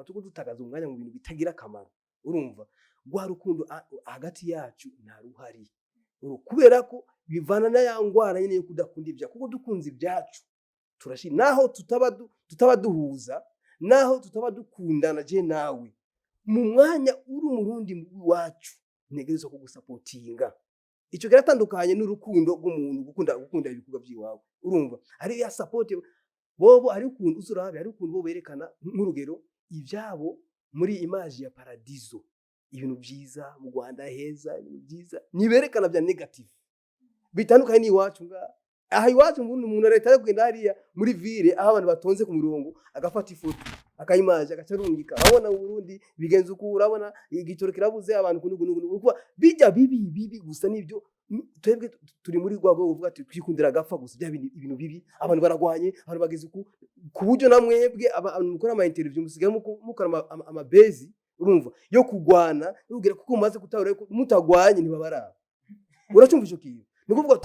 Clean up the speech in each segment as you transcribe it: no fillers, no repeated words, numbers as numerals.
Turiko dutakaza umwanya mu bintu bitagira akamaro. Urumva rwa rukundo hagati yacu nta ruhari. Kubera ko bivana na ya ngwara nyene yo kudakunda ibya, kuko dukunze ibyacu turashi naho tutaba duhuza, naho tutaba dukundana, je nawe mu mwanya uri Umurundi wacu ntegerezwa kugusapotinga. Ico kiratandukanye n'urukundo rw'umuntu gukunda ibikorwa by'iwawe. Urumva ari ya support bobo, ari ukuntu uzurabe, ari ukuntu bo berekana nk'urugero ibyabo muri image ya paradiso, ibintu byiza mu Rwanda heza, ibintu byiza niberekana bya negative bitandukanye n'iwacu. Nga aha iwacu mu Burundi, umuntu leta yo kugenda hariya muri ville aho abantu batonze ku murongo, agafata ifoto, akayimaje, agaca arungika: "Urabona mu Burundi bigenze uku, urabona igitoro kirabuze, abantu kunugu nugu." Kuba bijya bibi bibi gusa nibyo. Twebwe turi muri rwa rwego ruvuga ati twikundira agapfa gusa, bya bindi ibintu bibi, abantu baragwanye, abantu bageze uku, ku buryo na mwebwe abantu mukora ama interview musigaye mukora amabezi, urumva, yo kugwana yo kuko mumaze gutahura yuko mutagwanye ntibabaraba. Uracumva ico kintu? Ni ukuvuga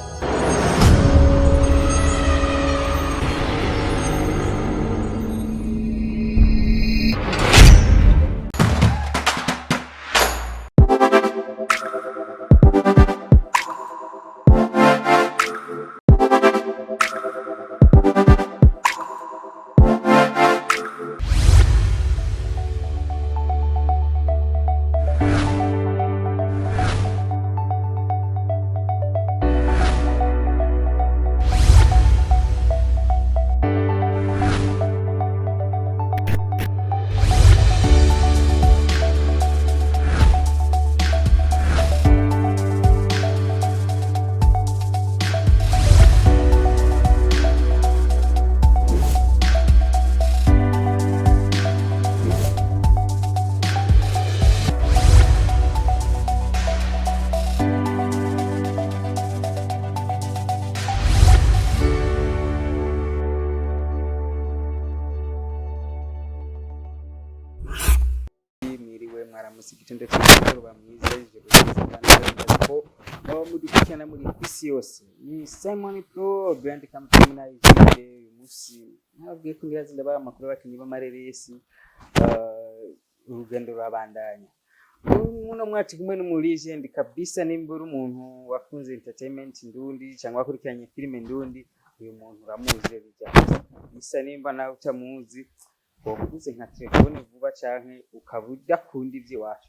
Mwiriwe, mwaramutse, igitondo cy'umugoroba mwiza, ijoro ryiza, kandi ndazi ko muba mudukurikirana muri ku isi yose. Ni Simon Pro Brand Company na Egide. Uyu munsi nababwiye ko ngira ndabaha amakuru y'abakinnyi b'amareresi. Urugendo rurabandanya. Muno mwacu kumwe n'umu legend kabisa. Nimba uri umuntu wakunze entertainment ndundi cyangwa wakurikiranye filime ndundi, uyu muntu uramuzi bijya kabisa. Nimba nawe utamuzi, waguze nka telefone vuba canke ukaba udakunda ivy'iwacu.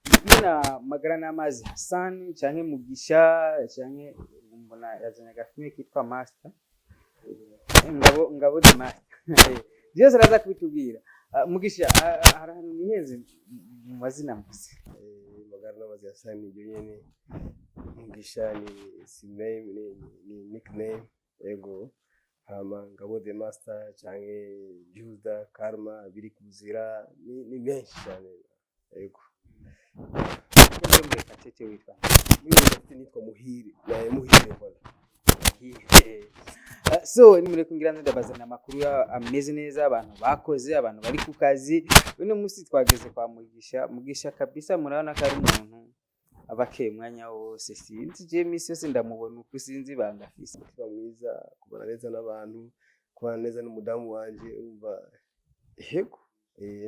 Ndi kumwe na Magara n'Amazi Hassan canke Mugisha, canke mbona yazanye agafilme kitwa Master. Ngabo the Master, byose araza kubitubwira. Ah, Mugisha, hari ahantu nihenze mu mazina mvuze? Magara n'Amazi Hassan, nibyo nyene. Mugisha ni name, ni nickname, ego. Hama Ngabo the Master canke Juda Karma biri kuzira ni benshi cyane, ego. Muri Murekatete witwa? Muri Murekatete nitwa Muhire na Muhire, voilà. So nimureke ngira ndabazana amakuru ameze neza, abantu bakoze, abantu bari ku kazi. Uno munsi twageze kwa Mugisha. Mugisha kabisa murabona ko ari umuntu aba akeye umwanya wose. Sinzi, je misi yose ndamubona uko, sinzi ibanga afise. Umutima mwiza, kubana neza n'abantu, kubana neza n'umudamu wanje, umva, yego,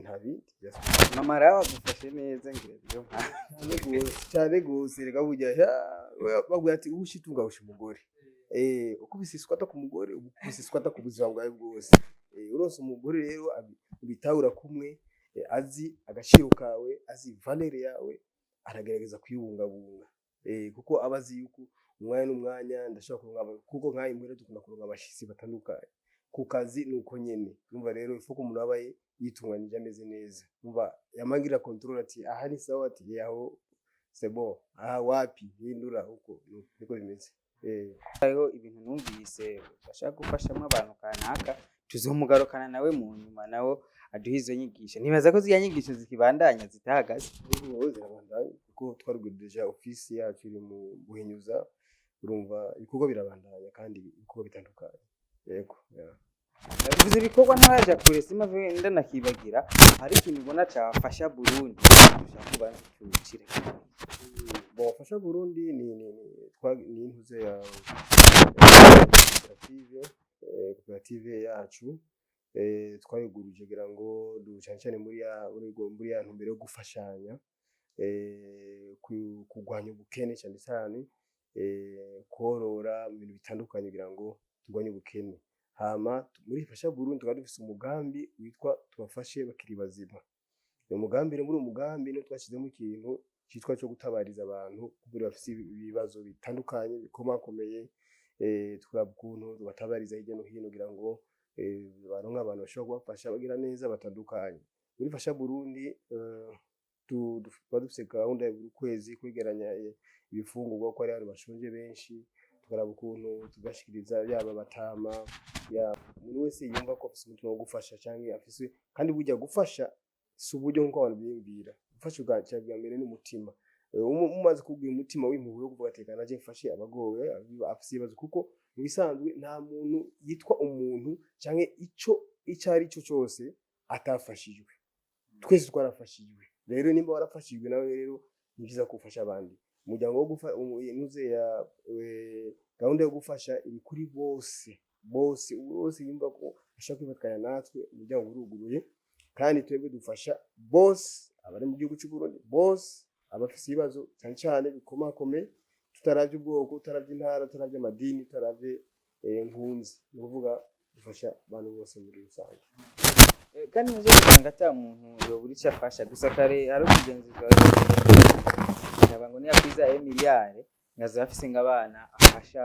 nta bindi. Mama rawe agufashe neza, ngira niyo mpamvu. Cyane gose, cyane gose. Reka burya baguye ati ushitunga usha umugore, ukubise iswata ku mugore, uba ukubise iswata ku buzima bwawe bwose. Uronse umugore rero ubitahura kumwe, azi agaciro kawe, azi valeur yawe, aragerageza kuyibungabunga, kuko aba azi yuko umwanya n'umwanya ndashobora kuronka kuko nk'aha imuhira dukunda kuronka abashitsi batandukanye, ku kazi ni uko nyene. Umva rero ifuko umuntu aba yitunganije ameze neza, umva yamangira control ati aha ni sawa, ati yaho c'est bon, aha wapi, hindura uko. Niko bimeze. Hariho ibintu numvise bashaka gufashamo abantu kanaka, tuzomugarukana nawe mu nyuma, nawe aduhe izo nyigisho. Nibaza ko ziriya nyigisho zikibandanya, zitahagaze. Ubu zirabandanya kuko twarugurije déjà office yacu iri mu Buhinyuza. Urumva ibikorwa birabandanya kandi ibikorwa bitandukanye, yego, yeah. Bivuze ibikorwa ntaraja kure, simave ndanakibagira. Hari ikintu ubona cafasha Burundi dushaka kubanza tucire? Bon, fasha Burundi ni intuze ya koperative, koperative yacu. Twayuguruje kugira ngo cane cane muri ya ntumbero yo gufashanya, kurwanya ubukene cane cane, korora mu bintu bitandukanye kugira ngo turwanye ubukene. Hama muri Fasha Burundi tukaba dufise umugambi witwa "Tubafashe bakiri bazima". Uwo mugambi rero, muri uwo mugambi niho twashizemo ikintu citwa co gutabariza abantu kugira bafise ibibazo bitandukanye bikomakomeye, turaba ukuntu tubatabariza hirya no hino kugira ngo baronke abantu bashobora kubafasha, bagira neza batandukanye. Muri Fasha Burundi tuba dufise gahunda ya buri kwezi kwegeranya ibifungurwa, kuko hariho abantu bashonje benshi, tukaraba ukuntu tubashikiriza, yaba batama, yaba umuntu wese yumva ko afise umutima wo gufasha canke afise. Kandi burya gufasha si uburyo nkuko abantu biyumvira. Gufasha ubwa mbere n'umutima. Umaze kugira umutima w'impuhwe wo kuvuga ati: "Reka naje mfashe abagowe, afise ibibazo", kuko mu bisanzwe nta muntu yitwa umuntu canke ico ico ari cyo cose atafashijwe. Twese twarafashijwe. Rero nimba warafashijwe nawe rero, ni vyiza ko ufasha abandi. Umuryango wo nuze ya gahunda yo gufasha iri kuri bose bose. Uwo wese yumva ko ashaka kwifatanya natwe, umuryango uruguruye. Kandi twebwe dufasha bose abari mu gihugu cy'u Burundi, bose abafise ibibazo cyane cyane bikomakomeye, tutaravye ubwoko, tutaravye intara, tutaravye amadini, tutaravye nkunzi. Ni ukuvuga dufasha abantu bose muri rusange. Kandi muzo usanga ata muntu yobura icyo afasha. Gusa kare hari umugenzi wawe nkaba ngo niyakwiza miliyari ngaza afise ng'abana afasha,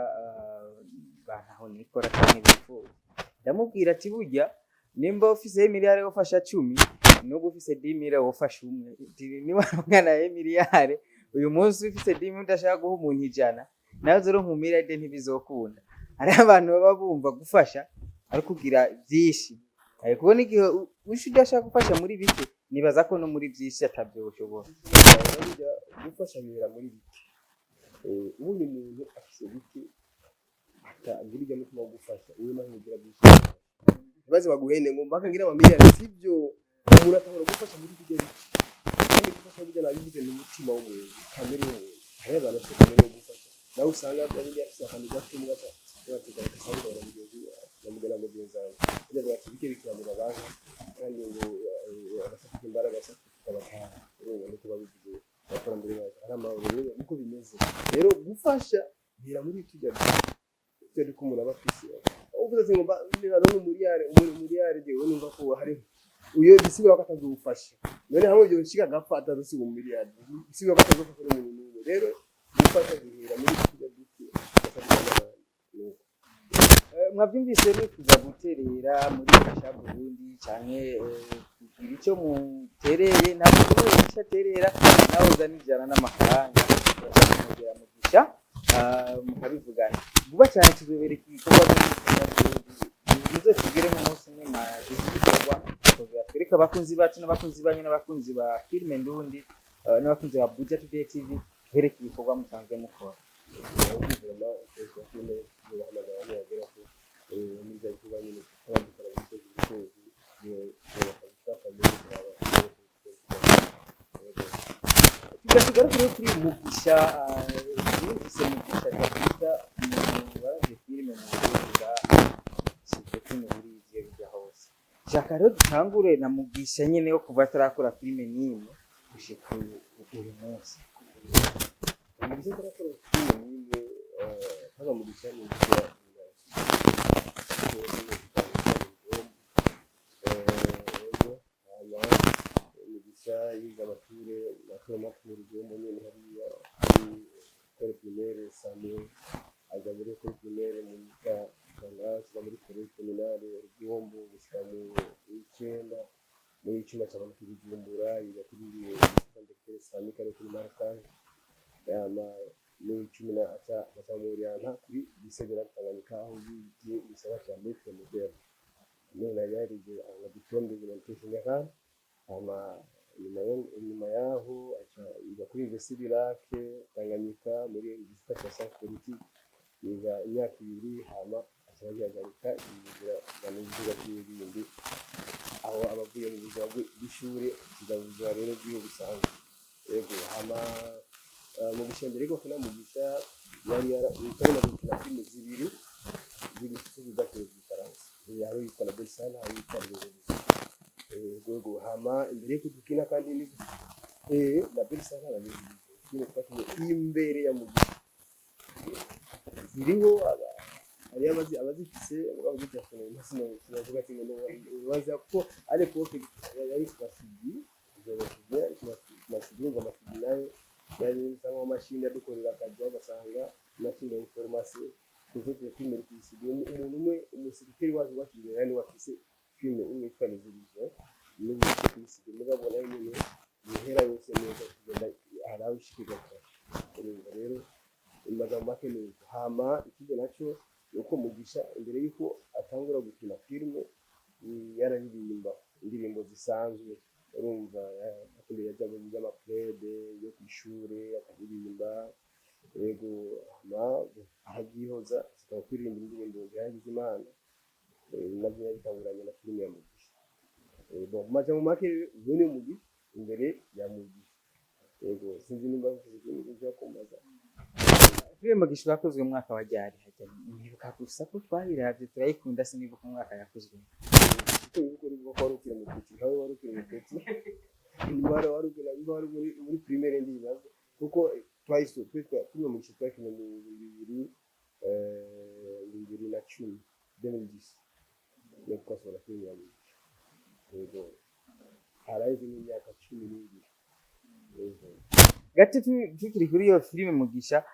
bantaho nikora canke bifuza. Ndamubwira ati: "Burya nimba ufise miliyari wofasha 10, n'ubu ufise 10 mille wofasha umwe." Ati, niba umwana ya miliyari uyu munsi ufise 10 mille udashaka guha umuntu 100, nawe uzoronka umiliyaride, ntibizokunda. Hariho abantu baba bumva gufasha ari kugira vyinshi, ariko kubona igihe usha udashaka gufasha muri bike, nibaza ko no muri vyinshi atabyo ushobora. Burya gufasha bibera muri bike. Ubundi umuntu afise bike atagira ijya mutima wo gufasha, uwe naho ugira byinshi ntibaze baguhende ngo mpaka ngira amamiliyari. Sibyo, umuntu atangura gufasha muri bijya bike. Kandi gufasha burya nabivuze, ni umutima w'umuntu, kamere y'umuntu. Hariho abantu bafite kamere yo gufasha, nawe usanga bya afise akantu gato mugaca bateganya gasanga na mugenzi na mugenzi wawe. Burya bavuga ati: "Bike bikiranira banki", kandi ngo abafite imbaraga bafite abataha. Urumva niko babivuze abakurambere bacu, ari amahoro. Rero niko bimeze. Rero gufasha bihera muri tujya tujya duko umuntu aba afise. Uvuze ati ngo niba ari umuriyari, jewe numva ko hari uyo bisigura ko atazofasha. None hamwe ibyo bishika agapfa atazosiga umuriyari, bisigura ko atazofasha n'umuntu n'umwe. Rero gufasha bihera muri tujya duke ugafasha n'abandi. Nuko. Mwavyumvise, nifuza guterera muri Fasha Burundi canke kugira ico mutereye, ntabwo ushoboye ico aterera, nawe uzana 100 n'amafaranga, uraza kumugera mugisha, mukabivugana. Vuba cyane tuzobereka ibikorwa byo muri Fasha Burundi. Muze tugere nk'umunsi umwe mwagize igikorwa, tuzongera twereke abakunzi bacu n'abakunzi banyu n'abakunzi ba filime ndundi, n'abakunzi ba Buja Today TV, tubereke ibikorwa musanzwe mukora. Vraiment filime tubahamagara nibagera ko muri bya bikorwa nyine tukaba dukora buri kwezi buri kwezi, bakabifata muri Tugaruke rero kuri Mugisha. Yumvise Mugisha kabisa, umuntu waravye filime mu Burundi, sivyo filime buriziye bijya hose. Shaka rero dutangure na Mugisha nyene wo kuva atarakora filime n'imwe gushika uyu munsi. Mugisha atarakora filime n'imwe, haba Mugisha ni Mugisha hama Mugisha yize amashure mato mato mu Rugombo nyene hariya kuri école primaire Same, aja muri école primaire mu Mukarange, muri collège communale Rugombo gushika mu w'icenda. Muri w'icumi aca amanuka i Bujumbura, yiga kuri lycée Same kari kuri Markaz. Hama muri w'icumi na aca aca mu Rianta kuri lycée de lac Tanganyika, aho yigiye igisata ca lettres modernes. None yarize ama diplôme de humanités générales. Hama inyuma yaho aca yiga kuri Université du Lac Tanganyika muri igisata ca sciences politiques, yiga imyaka 2, hama aca agihagarika, yigira mu bikorwa vyiwe bindi. Aho aba avuye mu buzima bw'ishure, akiga mu buzima rero bwiwe busanzwe. Yego, hama Mugisha mbere yuko akina, Mugisha yari yamaze gukina filime zibiri z'igifaransa. Hari uwitwa La Belle Sana, hari uwitwa Rwego. Rwego hama imbere yuko dukina kandi ni La Belle Sana na Les Illusions. Filime twakinye imbere ya Mugisha. Ziriho hariyo abazifise mugabo zidashoboye, sinavuga ati ngo urubanza kuko à l'époque yari ku ma CD, yari ku ma CD. Ngo ama CD nayo yari bisa nk'amamashini adukorera akazi, ugasanga imashini ya information tuzote filime iri kuri CD. Umuntu umwe, umusirikeri wacu wacu niwe afise filime imwe yitwa Les Illusions n'ubu iri kuri CD, mugabo nayo nyene ihera yose neza kugenda hari aho ishikirwa. Urumva rero, mu majambo make ni uko. Hama ikindi naco ni uko Mugisha imbere yuko atangura gukina filime yararirimba indirimbo zisanzwe. Urumva, akunda yaja mu by'ama club yo kw'ishure akaririmba. Yego, hama arabyihoza zikaba kuririmba indirimbo zihayagiza Imana. Navyo yabitanguranye na filime ya Mugisha. Bon, mu majambo make rero, uyu ni Mugisha imbere ya Mugisha. Yego, sinzi nimba mufise ikindi ushaka kumbaza. Filime Mugisha yakozwe mu mwaka wa ryari? Hajya nibuka gusa ko twayiravye turayikunda, sinibuka umwaka yakozwe. Kuko wibuka uribuka ko wari ukiri umupeti, nkawe wari ukiri umupeti, nimba wari ukiri, nimba wari muri primaire, ndibaza kuko twahise twe filime Mugisha twakinye mu 2010, 2010 niyo twasohora filime ya Mugisha. Yego, haraheze nk'imyaka 12. Yego. Gato tukiri kuri iyo filime Mugisha,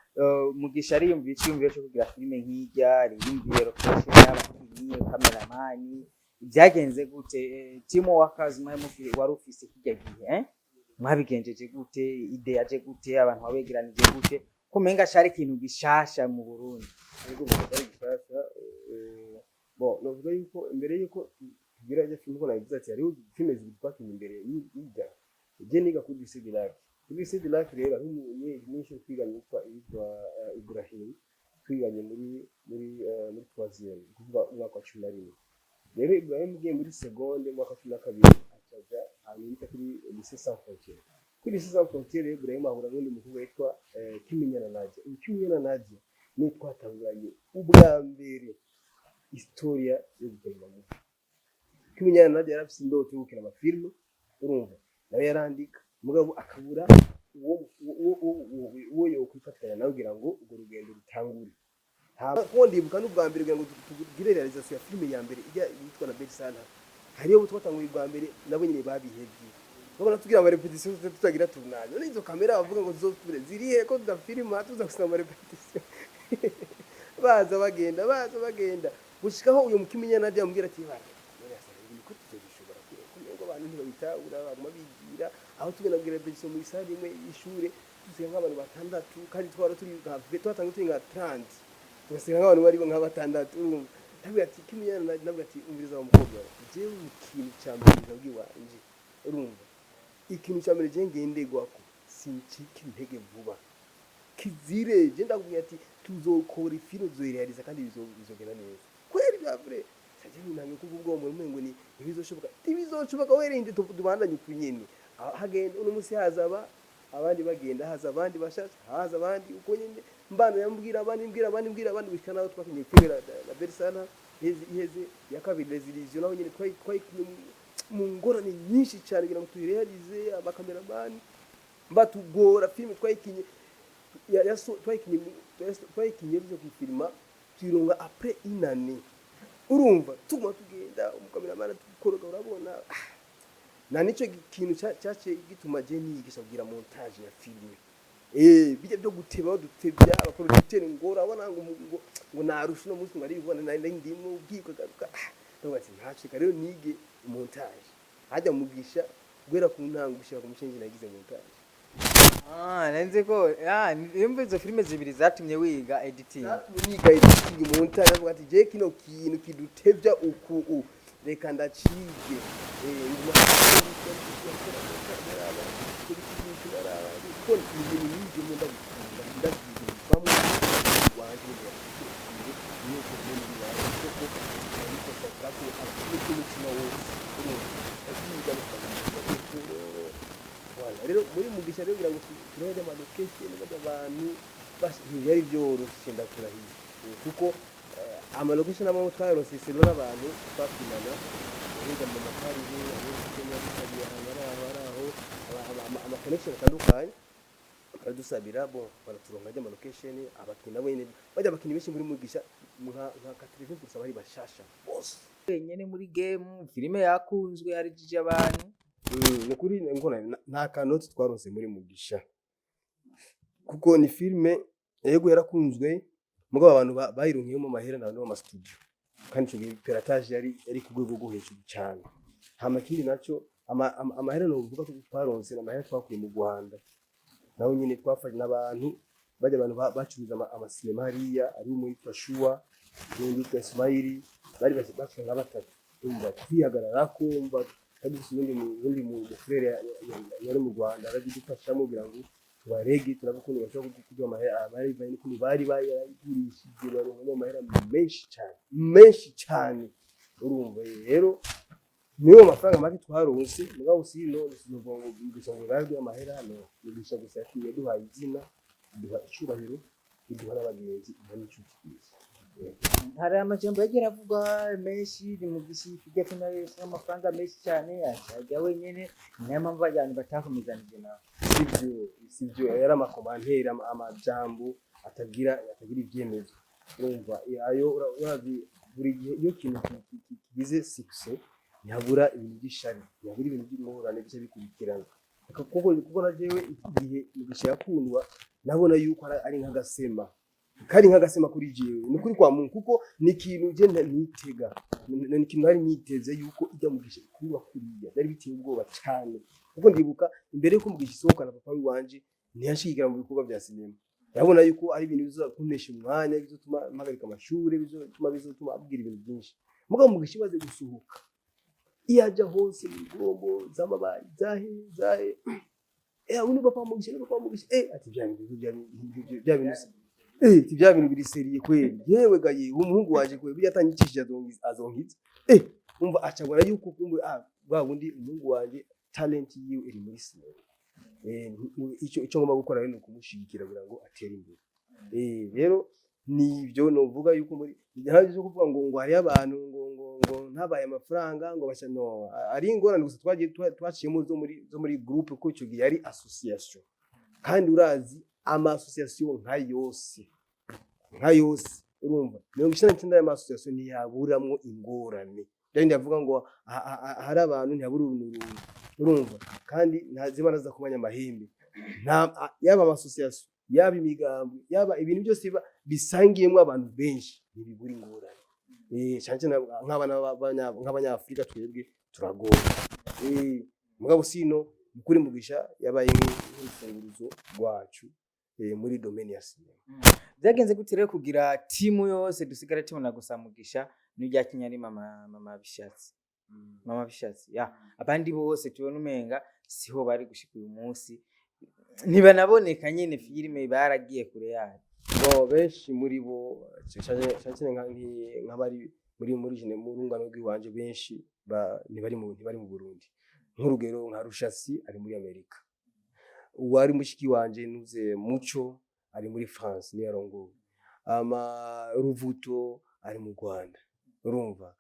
Mugisha ariyumviye iciyumviro cyo kugira filime nk'irya, ariyumviye location y'abakinyi, cameraman, byagenze gute? Team workers mwari wari ufise kirya gihe, eh? Mwabigenjeje gute? Idée yaje gute? Abantu wabegeranije gute, ko umenga cari ikintu gishasha mu Burundi? Yego, mu atari gishasha. Bon, novuga yuko imbere yuko tugira ijya filime, ko nabivuze ati hariho filime zibiri twakinye imbere y'ijya. Je niga kuri Lycée du Lac. Kuri Lycée du Lac rero hariho umunyeshuri twiganye yitwa Ibrahim, twiganye muri troisième, ni kuvuga umwaka wa 11. Rero Ibrahim ugiye muri seconde mu mwaka wa 12, acaja ahantu bita kuri Lycée Sans Frontières. Kuri Lycée Sans Frontières rero Ibrahim ahura n'undi mukobwa yitwa Kiminyana Nadia. Uyu Kiminyana Nadia niwe twatanguranye ubwa mbere historia yo gukina ama movie. Kiminyana Nadia yarafise indoto yo gukina amafilme, urumva, nawe yarandika, mugabo akabura uwo yokwifatanya nawe kugira ngo urwo rugendo rutangure. Kuko ndibuka n'ubwa mbere kugira ngo tugire réalisation ya filime ya mbere ijya yitwa na Belle Sana, hariyo abo twatanguye ubwa mbere nabo nyine babihevye. Babona tugira ama répétition tutagira tournage. None izo kamera bavuga ngo zizotubure zirihe ko tudafilima, tuza gusaba ama répétition? Baza bagenda, baza bagenda, gushikaho uyu mukiminya Nadia amubwira ati: "Bana none asa ibintu ko tuzobishobora, ko ngo abantu ntibabitahura, baguma bigira aho tugenda kugira répétition muri salle imwe y'ishure, dusiga nk'abantu batandatu, kandi twara turi nka twatangiye turi nka 30, tugasiga nk'abantu bari nka batandatu." Urumva, ndabwira ati Kiminya Nadia, ndabwira ati: "Umviriza wa mukobwa we, jewe mu kintu cya mbere nabwiye wanje, urumva, ikintu cya mbere je ngenderwako, sincika intege vuba, kizire. Je ndakubwira ati tuzokora ifilme, tuzoyirealiza kandi bizogenda neza kweri bya vrai." Saje ntangiye kuvuga ubwo mu ngo ni ntibizoshoboka, ntibizoshoboka, werinde tubandanye uku nyene. Hagenda uno munsi hazaba abandi, bagenda haza abandi bashasha, haza abandi uko nyene, mbana yambwira abandi, mbwira abandi, mbwira abandi, gushika naho twakinye filime na Bersana iheze. Iheze ya kabiri Les Illusions, naho nyene twari mu ngorane nyinshi cyane kugira ngo tuyirealize, abakameramani batugora. Filime twayikinye twayikinye tuze kuyifilima, tuyironga après une année. Urumva, tuguma tugenda, umukameramani tukoroga, urabona. Na nico kintu cyaciye gituma je niyigisha kugira montage ya filime, bijya byo guteba, badutebya aba producteur, ngo urabona ngo narusha uno munsi ngo aribona nari ndimo ubwiko garuka. Ndavuga ati ntacika rero nige montage. Hajya Mugisha guhera ku ntango gushika ku mushinge nagize montage. Ah, nanze ko nimba izo filime zibiri zatumye wiga editing. Zatumye niga editing, montage. Avuga ati je kino kintu kidutevya uku reka ndacige. Nguma kuko ni ibintu nigemo, ndabikunda, ndabyiga bamwe wanje niyo problème iwawe, kuko ndabikosora ko n'umutima wose. Urumva, ndabyiga. Voilà, rero muri Mugisha rero kugira ngo turebe ama location bajya abantu ntibyari byoroshye, ndakurahiye. Kuko Ama location amwe twayaronse selo n'abantu twapimana biga mu makarire abo dusabiye ahantu ari aho ari aho ama connection atandukanye baradusabira. Bon, baraturonka ajya ama location. Abakinyi nabo nyene bajya, abakinyi benshi muri Mugisha nka 80% bari bashasha bose. Wenyene muri game, filime yakunzwe, yarijije abantu. Ni ukuri ngona nta kanoti twaronse muri Mugisha, kuko ni filime yego yarakunzwe, mugabo abantu bayironkeyemo amahera n'abantu b'ama studio, kandi ico gihe piratage yari ku rwego rwo hejuru cyane. Hama ikindi naco, amahera novuga ko twaronse ni amahera twakuye mu Rwanda, naho nyine twafanye n'abantu bajya, abantu bacuruza amasinema hariya, ari umwitwa Shua n'undi witwa Ismaili, bari bashika nka batatu. Umva twihagararako, umva twari dufise uwundi mu frère yari mu Rwanda, arabidufashamo kugira ngo tubarege turabe ukuntu bashobora kuduha amahera bivanye n'ukuntu bari bayaragurishije, baronkamo amahera menshi cyane, menshi cyane. Urumva rero niyo mafaranga make twaronse, mugabo sino sinovuga ngo Mugisha ngo baraduha amahera. No Mugisha gusa yaduhaye izina, iduha icubahiro, iduha n'abagenzi, iduha n'inshuti. Hari amajambo yagiye aravugwa menshi, ni Mugisha kijya kinaresa amafaranga menshi cyane, ajya wenyene, niyo mpamvu abantu batakomezanije nawe. Sivyo, yari ama commentaires, amajambo atagira ivyemezo. Urumva ayo urazi buri gihe iyo ikintu kigize succès ntihabura ibintu by'ishari, ntihabura ibintu by'ingorane bica bikurikirana. Kuko na jewe igihe Mugisha yakundwa nabona yuko ari nk'agasema, kari nk'agasema kuri jewe, ni ukuri kwa Mungu, kuko ni ikintu je nitega, ni ikintu nari niteze yuko ijya Mugisha ikundwa kuriya. Byari biteye ubwoba cyane, kuko ndibuka imbere yuko Mugisha isohokana, papa wiwanje ntiyashigikira mu bikorwa bya sinema. Urabona yuko ari ibintu bizokuntesha umwanya, bizotuma mpagarika amashuri, bizotuma abwira ibintu byinshi. Mugabo Mugisha imaze gusohoka, iyo aja hose mu migombo z'amabayi zahe zahe, uyu ni papa wa Mugisha, ni papa wa Mugisha, ati bya bintu ati bya bintu biri sérieux kweli, yewe ga yewe, umuhungu waje kweli, burya atanyicishije azonkiza. Umva acabona yuko kumbe bwa bundi umuhungu wanje talent yiwe iri muri sinema. Ico ngomba gukora rero ni ukumushigikira kugira ngo atere imbere. Rero nibyo novuga yuko muri ntabyo byo kuvuga ngo hariyo abantu ngo ntabaye amafaranga ngo basha, no ari ingorane gusa twagiye twaciyemo zo muri groupe, kuko ico gihe yari association, kandi urazi ama association nka yose, urumva 99 y'ama association ntiyaburamwo ingorane. Rero ndavuga ngo hari abantu ntiyabura uruntu, urumva, kandi ntaziba naza kumanya amahembe, nta yaba ama association, yaba imigambi, yaba ibintu byose biba bisangiyemo abantu benshi, ntibibura ingorane. Cyane cyane nk'abana nk'abanyafurika twebwe turagowe. Mugabo sino ukuri Mugisha yabaye nk'urufunguruzo rwacu muri domaine ya sinema. Byagenze gute rero kugira timu yose dusigare tubona gusa Mugisha n'irya Kinyari, mama Bishatsi ya, abandi bose tubona umenga siho bari gushika uyu munsi, ntibanaboneka nyene, filime baragiye kure yayo? Bo benshi muri bo, cyane cyane nk'abari muri jene mu rungano rw'iwanje, benshi ntibari mu Burundi. Nk'urugero nka Rushasi ari muri Amerika, uwari mushiki wanje nuze Muco ari muri France niyo arongoye, ama Ruvuto ari mu Rwanda, urumva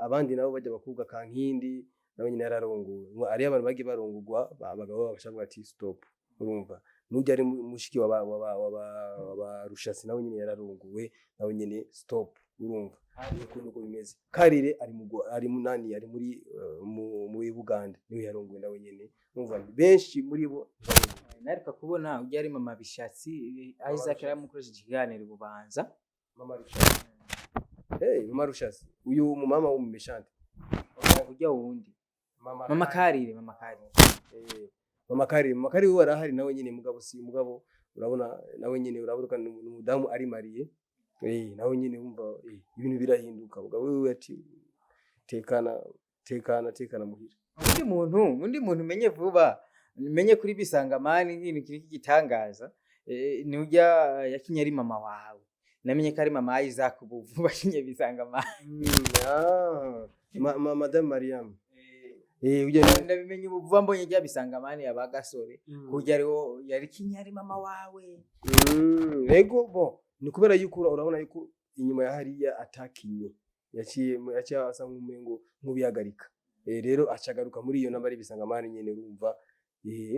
abandi nabo bajya bakobwa Kankindi nawe nyine yararongowe. Hariyo abantu bagiye barongorwa, abagabo bakavuga ati stop. Urumva nujya ari mushiki wa Rushasi nawe nyine yararongowe, nawe nyine stop. Urumva niko nuko bimeze. Karire ari mu ari munani, ari muri muri Buganda niwe yarongowe nawe nyine. Urumva benshi muri bo Naruka kubona ujya ari mama Bishatsi, Isaac yaramukoresheje ikiganiro Bubanza. Mama Rushasi, hey, mama Rushasi, uyu mumama w'umumeshante? Ujya wundi, mama Karire, mama Karire. Mama Karire, mama Karire we arahari nawe nyine, mugabo si mugabo urabona nawe nyine urabona ni umudamu ari marié, nawe nyine wumva ibintu birahinduka, mugabo wewe ati tekana, tekana, tekana muhira. Undi muntu menye vuba, menye kuri Bisangamani nk'ibintu kiri kigitangaza, ni ujya yakinye ari mama wawe, namenye ko ari mama Isaac ubu vuba akinye Bisangamani. Madame Mariam, ujya Ndabimenye ubu vuba, mbonye rya Bisangamani ya bagasore kurya ariwo yari kinye ari mama wawe. Ego, bon, ni kubera yuko urabona yuko inyuma ya hariya atakinye, yaciye asa nk'umengo nk'ubihagarika. Rero acagaruka muri iyo namba ari Bisangamani nyene. Urumva,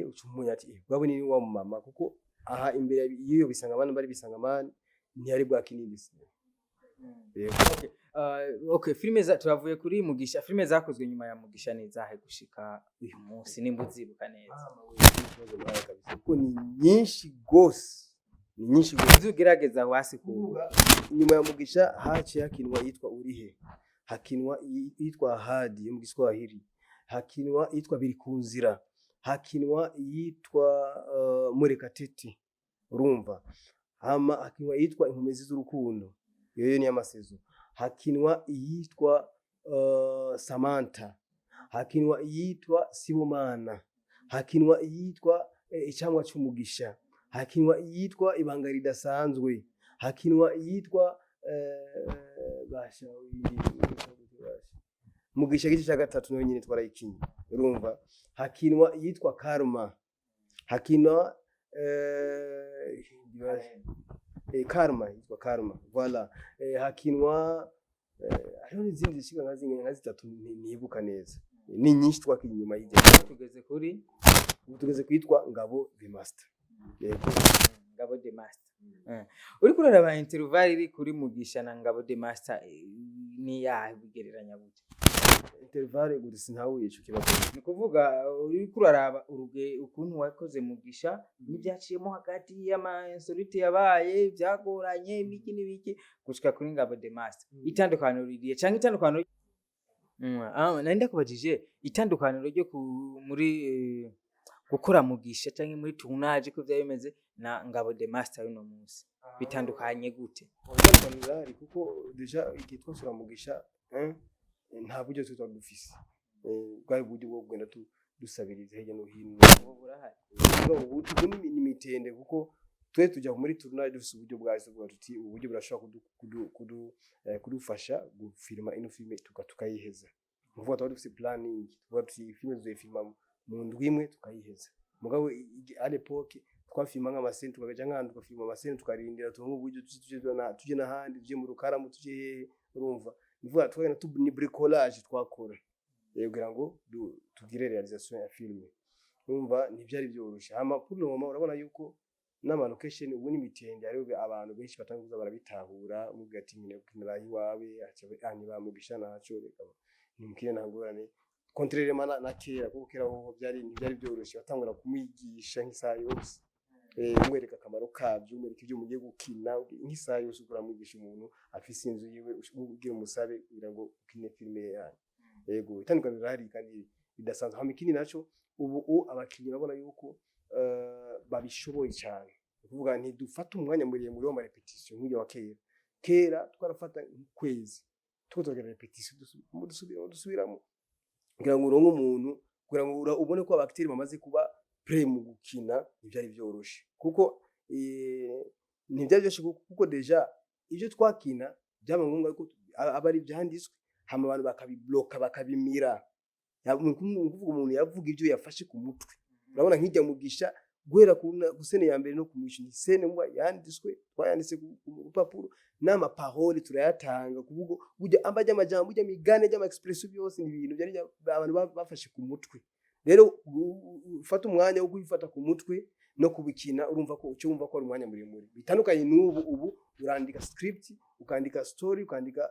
uca umenya ati bwabo ni wa mama, kuko aha imbere y'iyo Bisangamani bari Bisangamani ntiyari bwakinindise. Yego. Okay. Okay, filime za turavuye kuri Mugisha. Filime zakozwe nyuma ya Mugisha ni izahe gushika uyu munsi, nimba uzibuka neza? Mama we, ikibazo mbaye kabisa, kuko ni nyinshi gose, ni nyinshi gose. Uzugerageza wasi ku Kuvuga inyuma ya Mugisha haciye hakinwa yitwa Urihe, hakinwa yitwa Ahadi yo mu Giswahili, hakinwa yitwa Biri ku nzira, hakinwa yitwa Murekatete, urumva, hama hakinwa yitwa Inkomezi z'urukundo, iyo ni amasezo, hakinwa iyitwa Samantha, hakinwa iyitwa Sibomana, hakinwa iyitwa Icamwa c'umugisha, hakinwa iyitwa Ibanga ridasanzwe, hakinwa iyitwa basha basha Mugisha gice cya gatatu, nayo nyine twarayikinye. Urumva, hakinwa iyitwa Karma, hakinwa Karma, yitwa Karma, voilà. Hakinwa hariho n'izindi zishika nka zimwe, nka zitatu, ntibuka neza, ni nyinshi twakinye inyuma y'ibyo. Tugeze kuri Ubu tugeze kwitwa Ngabo the Master, yego. Ngabo the Master. Uriko uraraba intervalle iri kuri Mugisha na Ngabo the Master, ni yahe, bigereranya gute? Intervalle gute? Sintahuye ico kibazo. Ni kuvuga uriko uraraba uruge ukuntu wakoze Mugisha n'ibyaciyemo hagati y'ama insolite yabaye, byagoranye, ibiki n'ibiki, gushika kuri Ngabo the Master, itandukaniro ririye canke itandukaniro? Nari ndakubajije itandukaniro ryo muri gukora Mugisha canke muri tournage ko vyari bimeze na Ngabo the Master y'uno munsi, bitandukanye gute? Itandukaniro rirahari, kuko déjà igihe twasura Mugisha, nta buryo twe twari dufise. Bwari uburyo bwo kugenda dusabiriza hirya no hino. Ubu burahari. Ubu ni imitende, kuko twe tujya muri tournage dufise uburyo bwacu, tuvuga tuti ubu buryo burashobora kudufasha gufilma ino filime tukayiheza. Ni ukuvuga tuba dufise planning, tuvuga tuti iyi filime tuzoyifilma mu ndwi imwe tukayiheza. Mugabo à l'époque twafilma nk'ama scènes, tukaja nk'ahantu tugafilma ama scènes, tukarindira turonke uburyo tuje n'ahandi, tuje mu Rukaramu, tuje hehe. Urumva, ni ukuvuga twagenda ni bricolage twakora, kugira ngo tugire réalisation ya filime. Urumva, ntivyari vyoroshe. Hama pour le moment urabona yuko n'ama location ubu n'imitende, hariho abantu benshi batanguye kuza barabitahura, umubwira ati nkeneye gukinira iwawe, aca ah Mugisha naco reka nimukine, nta ngorane, contrairement na kera, kuko kera hoho byari ntibyari byoroshe, batangura kumwigisha nk'isaha yose, umwereka akamaro kabyo, umwereka ibyo mugiye gukina nk'isaha yose, uramwigisha umuntu afise inzu yiwe, ubwira umusabe kugira ngo ukine filime yanyu. Yego, itandukaniro rirahari kandi bidasanzwe. Hama ikindi naco, ubu abakinyi urabona yuko babishoboye cyane. Ni ukuvuga ntidufata umwanya muremure w'ama répétition nk'uyu wa kera. Kera twarafata nk'ukwezi tuko turagira répétition, dusubiramo, dusubiramo, dusubiramo, kugira ngo uronke umuntu, kugira ngo ubone ko aba acteurs bamaze kuba prêts mu gukina. Ntibyari byoroshe, kuko ntibyari byoroshe, kuko déjà ibyo twakina byaba ngombwa ko aba ari ibyanditswe, hama abantu bakabibloka, bakabimira. Ni ukuvuga umuntu yavuga ibyo yafashe ku mutwe. Urabona nk'ijya Mugisha, guhera ku scène ya mbere no ku mwisho, ni scène muba yanditswe, twayanditse ku rupapuro, n'ama paroles turayatanga, kuvuga burya amba amajambo, burya migane ry'ama expression, byose ni ibintu byari abantu bafashe ku mutwe. Rero ufata umwanya wo kubifata ku mutwe no kubikina, urumva ko ucyo wumva ko ari umwanya muremure, bitandukanye n'ubu. Ubu urandika script, ukandika story, ukandika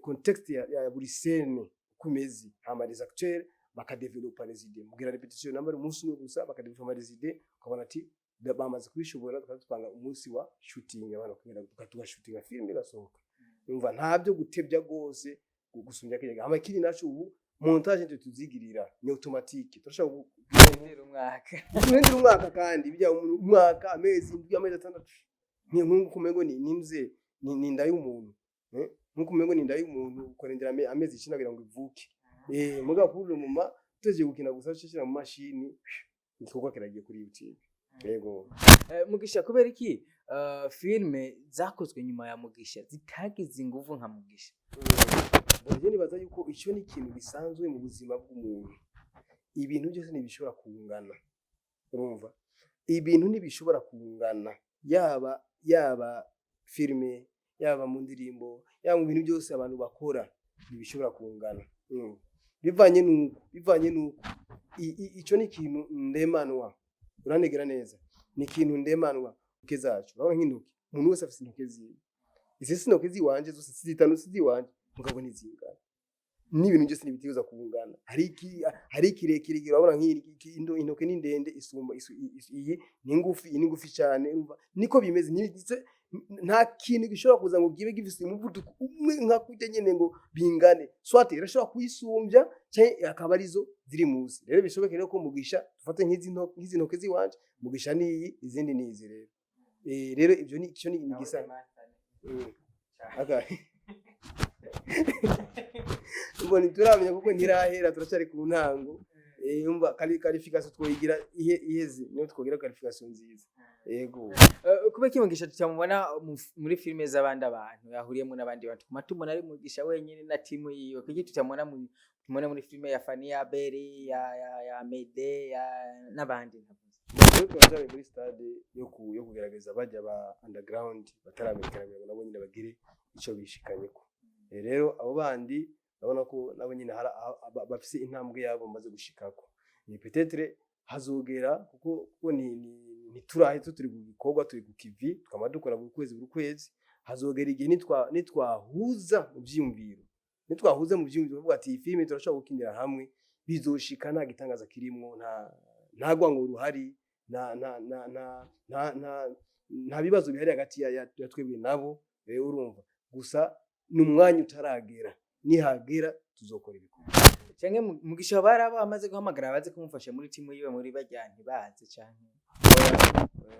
context ya buri scène uko imeze, hama les acteurs bakadevelopa les idées, mugira répétition namba ari umunsi umwe gusa, bakadevelopa les idées, ukabona ati bamaze kubishobora, tukaba dupanga umunsi wa shooting, abantu bakagenda tugashutinga, film igasohoka. Umva, nta byo gutebya rwose gusumbya kirya. Hama ikindi naco, ubu montage ntituzigirira, ni automatique, turashobora Kurindira umwaka. Kurindira umwaka, kandi bijya umwaka, amezi 7, amezi 6, ni nkuko umengo ni ninze ni inda y'umuntu, nkuko umengo ni inda y'umuntu, ukarindira amezi 9 kugira ngo ivuke. Mugabo kuri uyu muma tugiye gukina gusa, ushira mu mashini, igikorwa kiragiye kuri YouTube, yego. Mugisha, kubera iki filime zakozwe nyuma ya Mugisha zitagize inguvu nka Mugisha? Bon, je nibaza yuko icyo ni ikintu gisanzwe mu buzima bw'umuntu. Ibintu byose ntibishobora kungana, urumva, ibintu ntibishobora kungana, yaba filime, Yaba mu ndirimbo, yaba mu bintu byose abantu bakora, ntibishobora kungana. Bivanye nuko ico ni ikintu ndemanwa, uranegera neza, ni ikintu ndemanwa. Intoke zacu, urabona nk'intoke, umuntu wese afise intoke ziwe. Izi si intoke ziwanje zose, si zitanu, si ziwanje, mugabo ntizingana. N'ibintu byose ntibitegerezwa kungana. Hari kirekire, urabona nk'iri intoke ni ndende isumba iyi ni ngufi, iyi ni ngufi cyane. Urumva niko bimeze. Nta kintu gishobora kuza ngo kibe gifise umuvuduko umwe nka kurya nyene ngo bingane. Soit irashobora kuyisumbya canke akaba arizo ziri musi. Rero bishoboke rero ko Mugisha, dufate nk'izi ntoke ziwanje, Mugisha niyi, izindi nizi. Rero rero ivyo ni ico ni igisa. Aka ngo ntituramenya kuko ntirahera, turacyari ku ntango. Umva qualification twoyigira ihe iheze, niyo twogira qualification nziza, yego. Kuba iki Mugisha tutamubona muri filime z'abandi, abantu yahuriyemo n'abandi bantu, kuma tubona ari Mugisha wenyine na timu yiwe? Kuki tutamubona tumubona muri filime ya Fania Beri, ya Mede, ya n'abandi ntavuze? Rero turacyari muri stade yo kugerageza bajya ba underground bataramenyekana, kugira ngo nabo nyine bagire ico bishikanyeko. Rero abo bandi urabona ko nabo nyine hari bafise intambwe yabo bamaze gushikako. Ni peut-être hazogera, kuko ni ntiturahe, turi ku gikorwa, turi ku kivi, twama dukora buri kwezi, buri kwezi. Hazogera igihe nitwahuza mu vyiyumviro, kuvuga ati iyi filime turashobora gukinira hamwe, bizoshika. Nta gitangaza kirimwo, nta rwango ruhari, nta nta nta nta nta nta nta bibazo bihari hagati ya twebwe nabo. Urumva gusa ni umwanya utaragera, nihagera tuzokora ibikorwa. Canke Mugisha baraba amaze guhamagara baze kumufasha muri timu yiwe, muri barya ntibaze canke?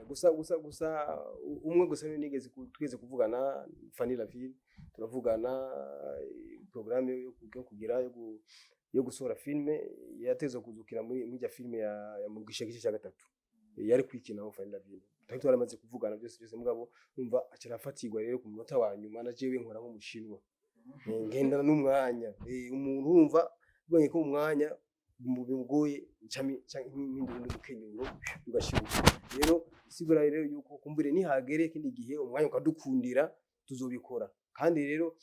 Gusa umwe gusa niwe nigeze twigeze kuvugana, Fanny Lavine, turavugana programme yo kugira yo gusohora filme. Yatezwe kuzukira muri rya filme ya Mugisha gice cya gatatu. Yari kwikinaho Fanny Lavine, twari twaramaze kuvugana byose byose, mugabo umva aca arafatirwa rero ku munota wa nyuma. Na jewe nkora nk'umushinwa. Ngendana n'umwanya. Umuntu wumva ubonye ko umwanya bimugoye, mpindura umukenyuro ugashibuka. Rero isigura rero yuko kumbure nihagere ikindi gihe umwanya ukadukundira, tuzobikora. Kandi rero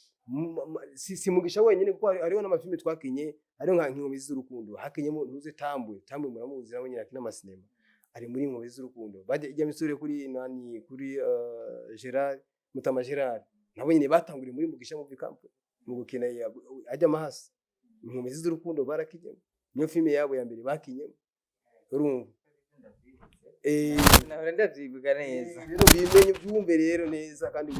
si Mugisha wenyine, kuko hariho n'amafilme twakinye, hariho nka Inkomezi z'urukundo, hakinyemo ntuze Tambwe. Tambwe muramuzi, nawe nyine akina amasinema, ari muri Inkomezi z'urukundo. Bajya ijya misore kuri nani, kuri Gerard Mutama Gerard, nabo nyine batanguriye muri Mugisha Movie Company mu gukina ajya amahasi. Inkomezi z'urukundo barakinyemo, niyo filime yabo ya mbere bakinyemo, urumva. Nahora ndavyibuka neza. Rero bimenye, byumve rero neza kandi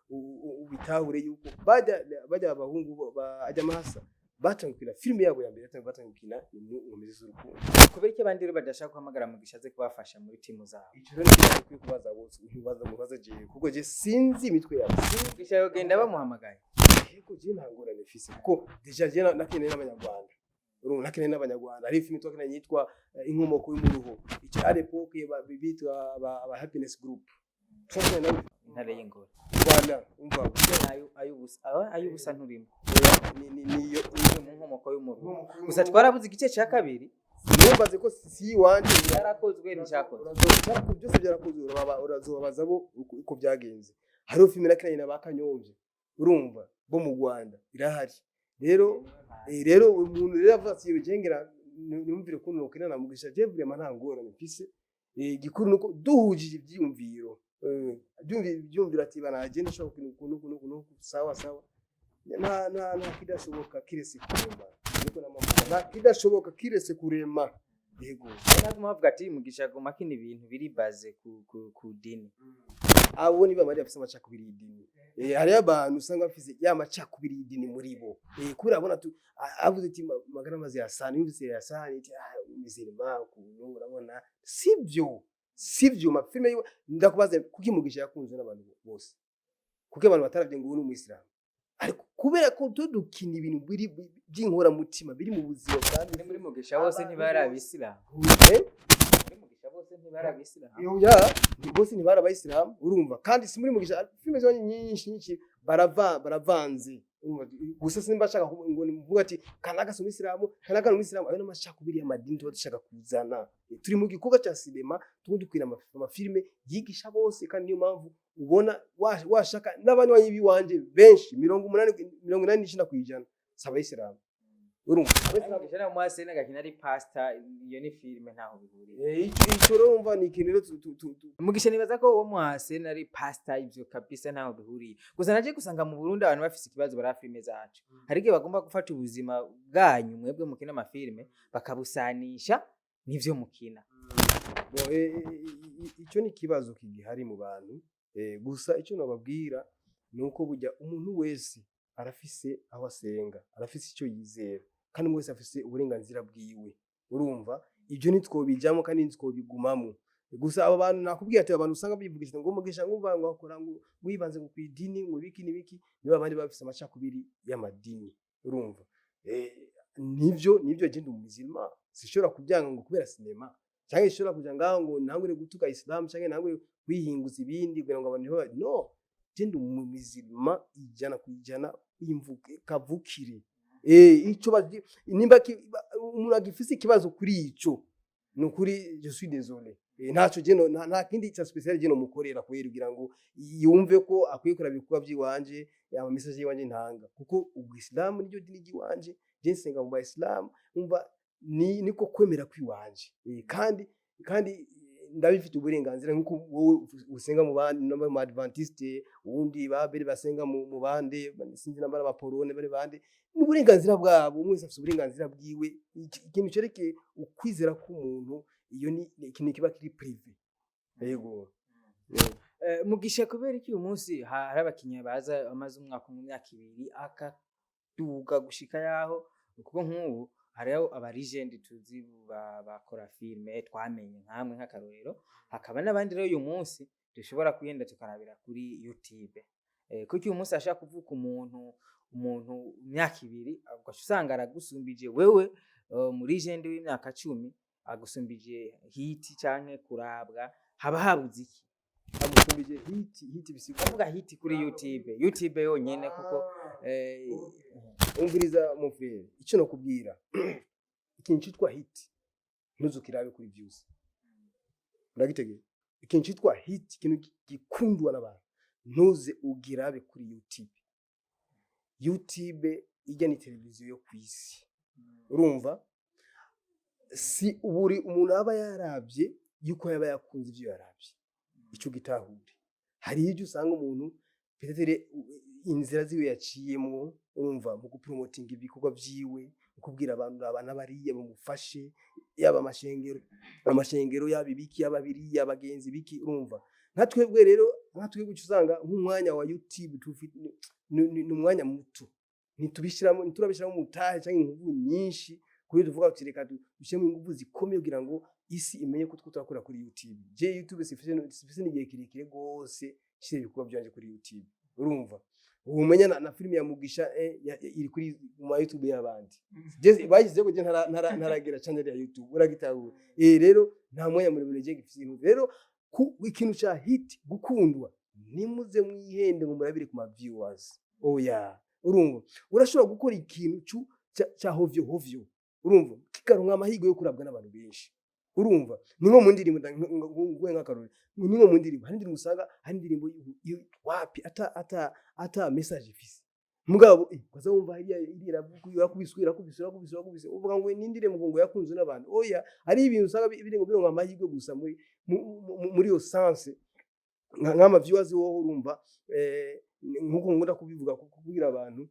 ubitahure yuko bajya abahungu ajya amahasa batangiye gukina filime yabo ya mbere, batangiye gukina ni mu Nkomezi z'urukundo. Kubera iki abandi rero badashaka guhamagara Mugisha aze kubafasha muri timu zabo? Ico rero ni ikibazo ukwiye kubaza bose, ntubaza, mubaza jewe, kuko je sinzi imitwe yabo, sinzi. Mugisha yogenda bamuhamagaye? Yego, je nta ngorane mfise, kuko déjà je nakeneye n'abanyarwanda, urumva, nakeneye n'abanyarwanda. Hari filime twakeneye yitwa Inkomoko y'umuruho, icyo à l'époque bitwa aba Happiness Group, twakeneye nabo. Intare y'ingore. Rwanda, umva. Ay'ubusa ay'ubusa nturimo? Ni niyo. Uri mu Nkomoko y'umuruho, gusa twarabuze igice cya kabiri. Numbaze ko si iwanje. Cyarakozwe, nticyakozwe? Byose byarakozwe, urazobabaza bo uko byagenze. Hariho filime nakinanye na ba Kanyombya, urumva, bo mu Rwanda, irahari. Rero rero umuntu rero avuga ati jengera numvire ukuntu nokina na Mugisha, je vraiment nta ngorane mfise. Igikuru nuko duhujije ivyiyumviro, ivyiyumviro ati banaje ndashobora gukina ukuntu ukuntu ukuntu, sawa sawa. Nta kidashoboka kiretse kurema, niko namavuga, nta kidashoboka kiretse kurema, yego. Naguma bavuga ati Mugisha aguma akina ibintu biri baze ku dini. Abo ni bamwe bafise amacakubiri y'idini. Hariyo abantu usanga bafise ya macakubiri y'idini muri bo. Kubera abona tu avuze ati magara mazi yasani, yumvise yasani ati ah musulman ukuntu, urabona sibyo, sibyo. Mafilme yiwe, ndakubaza, kuki Mugisha yakunzwe n'abantu bose? Kuki abantu bataravye ngo uyu ni umuyisilamu? Ariko kubera ko dukina ibintu biri by'inkoramutima biri mu buzima bwa Muri Mugisha bose ntibari abisilamu? Eh? Muri Mugisha bose ntibari abisilamu? Oya, bose ntibari abayisilamu, urumva. Kandi si muri Mugisha, filime ziba nyinshi nyinshi baravanze. Urumva, gusa simba nshaka ngo mvuga ati kanaka si umuyisilamu, kanaka ni umuyisilamu. Ayo n'amacakubiri y'amadini tuba dushaka kuzana. Turi mu gikorwa cya sinema, tuba dukwira amafilime yigisha bose. Kandi niyo mpamvu ubona washaka n'abanywanyi biwanje benshi, 80, 89% si abayisilamu. Urumva, abayisilamu. Mugisha nawe mwasene gakina ari pastor, iyo ni filime, ntaho bihuriye. Ico rero urumva ni ikintu rero Mugisha, nibaza ko uwo mwasene ari pastor, ivyo kabisa ntaho bihuriye. Gusa naje gusanga mu Burundi abantu bafise ikibazo bara filime zacu. Hari igihe bagomba gufata ubuzima bwanyu mwebwe mukina amafilime, bakabusanisha n'ivyo mukina. Bon, ico ni ikibazo kigihari mu bantu. Gusa icyo nababwira ni uko burya umuntu wese arafise aho asenga, arafise icyo yizera, kandi umwe wese afise uburenganzira bwiwe. Urumva, ibyo ntitwobijamo kandi ntitwobigumamo. Gusa abo bantu nakubwiye ati abantu usanga bivugisha ngo Mugisha ngo ngo akora ngo wibanze ngo kwidini, ngo biki n'ibiki, nibo abandi bafise amacakubiri y'amadini. Urumva, nivyo je ndi umuzima, sishobora kubyanga ngo kubera sinema, cyangwa ishobora kuja ngaho ngo ntangure gutuka Islam, cyangwa ntangure kwihinguza ibindi kugira ngo abantu no je ndi umuzima 100% imvuke kavukire. Ico nimba umuntu agifise ikibazo kuri ico, ni ukuri je suis désolé. Ntaco je nta kindi cya spécial je no mukorera kubera kugira ngo yumve ko akwiye kuraba ibikorwa by'iwanje, ama message y'iwanje ntanga, kuko ubwisilamu niryo dini ry'iwanje. Je nsenga mu bayisilamu, umva, ni niko kwemera kwiwanje. Kandi ndabifite uburenganzira nkuko wowe usenga mu bandi, no mu Adventiste, uwundi babere basenga mu bande, sinzi namba abaporone bari bande, ni uburenganzira bwabo. Umwe wese afite uburenganzira bwiwe. Ikintu cerekeye ukwizera k'umuntu, iyo ni ikintu kiba kiri privé. Yego. Yego. Mugisha, kubera iki uyu munsi hari abakinyi baza bamaze umwaka umwe, imyaka 2, akaduga gushika yaho? Kuko nk'ubu hariho aba legend tuzi bakora filime twamenye nkamwe nk'akarorero, hakaba n'abandi rero uyu munsi dushobora kugenda tukarabira kuri YouTube. Kuko uyu munsi ashaka kuvuka umuntu imyaka 2, ugaca usanga aragusumbije wewe mu legend w'imyaka 10, agusumbije hit canke kurabwa. Haba habuze iki? Amusumbije hit? Hit bisigura? Ndavuga hit kuri YouTube yonyene, kuko Umviriza mon frère, icyo nakubwira, ikintu cyitwa hit ntuzukirabe kuri views. Uragitegera? Ikintu cyitwa hit, ikintu gikundwa n'abantu, ntuze ugirabe kuri YouTube. YouTube ijya ni televiziyo yo ku isi. Urumva, si buri umuntu aba yarabye yuko yaba yakunze ibyo yarabye. Icyo gitahure, hari ibyo usanga umuntu peut-être inzira ziwe yaciyemwo, urumva, mu gupromotinga ibikorwa vyiwe, mu kubwira abantu aba n'abariya bamufashe, yaba amashengero, yaba ibiki, yaba biriya abagenzi biki. Urumva, nka twebwe rero, nka twebwe uca usanga nk'umwanya wa YouTube ni umwanya muto, ntitubishiramo, ntiturabishiramo umutahe cyangwa inguvu nyinshi kuri tuvuga tuti reka dushyiremo inguvu zikomeye kugira ngo isi imenye ko two turakora kuri YouTube. Je YouTube sifise n'igihe kirekire gose shira ibikorwa byanje kuri YouTube. Urumva, umenya na filime ya Mugisha iri kuri mu ma YouTube y'abandi. Je bayize ko je ntaragira channel ya YouTube. Uragitahura? Rero nta mwanya muremure je gifise ibintu. Rero ku ikintu ca hit, gukundwa, nimuze mwihende ngo murabire ku ma viewers. Oya. Urumva, urashobora gukora ikintu ca hovyo hovyo, urumva, kikaronka amahirwe yo kurabwa n'abantu benshi. Urumva, ni nko mu ndirimbo, nguhe nk'akarorero, ni nko mu ndirimbo, hari indirimbo usanga hari indirimbo wapi ata message ifise, mugabo ukaza wumva hariya iriya irakubiswe, irakubiswe, irakubiswe, irakubiswe, uvuga ngo ni indirimbo ngo yakunzwe n'abantu. Oya, hari ibintu usanga biri ngo bironka amahirwe gusa muri iyo sense nk'ama viewers wowe. Urumva, nkuko nkunda kubivuga, kubwira abantu,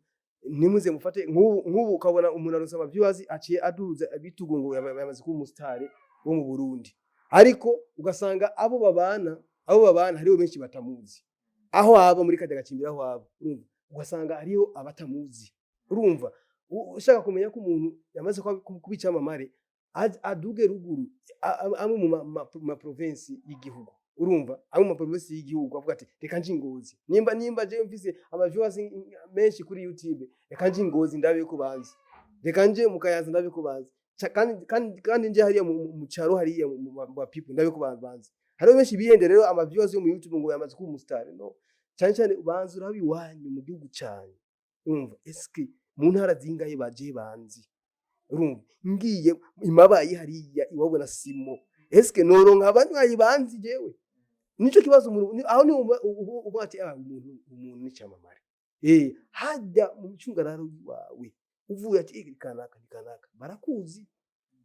ntimuze mufate nk'ubu ukabona umuntu aronse ama viewers, aciye aduza bitugu ngo yamaze kuba umusitari wo mu Burundi, ariko ugasanga abo babana hariho benshi batamuzi aho aba muri kajya gacimbira aho aba. Urumva, ugasanga hariho abatamuzi. Urumva, ushaka kumenya ko umuntu yamaze kuba icyamamare, aduge ruguru, amwe mu ma province y'igihugu. Urumva, amwe mu ma province y'igihugu, avuga ati reka nje Ngozi, nimba je mfise ama viewers menshi kuri YouTube, reka nje Ngozi ndabe ko banzi, reka nje mu Kayanza ndabe ko banzi, kandi nje hariya mu caro, hariya mu people ndabe ko banzi. Hariho benshi bihende rero ama viewers yo mu YouTube ngo yamaze kuba umustar. No cyane cyane ubanza urabe iwanyu mu gihugu cyanyu. Urumva, eske mu ntara zingahe baje banzi? Urumva, ngiye imabayi hariya iwabo na Simo, eske noronka abanywanyi banzi jewe? Nico kibazo. Umuntu aho ni uba ati: "Ah, umuntu ni cyamamare." Hajya mu micungararo wawe uvuye ati: "Eh, kanaka ni kanaka," barakuzi.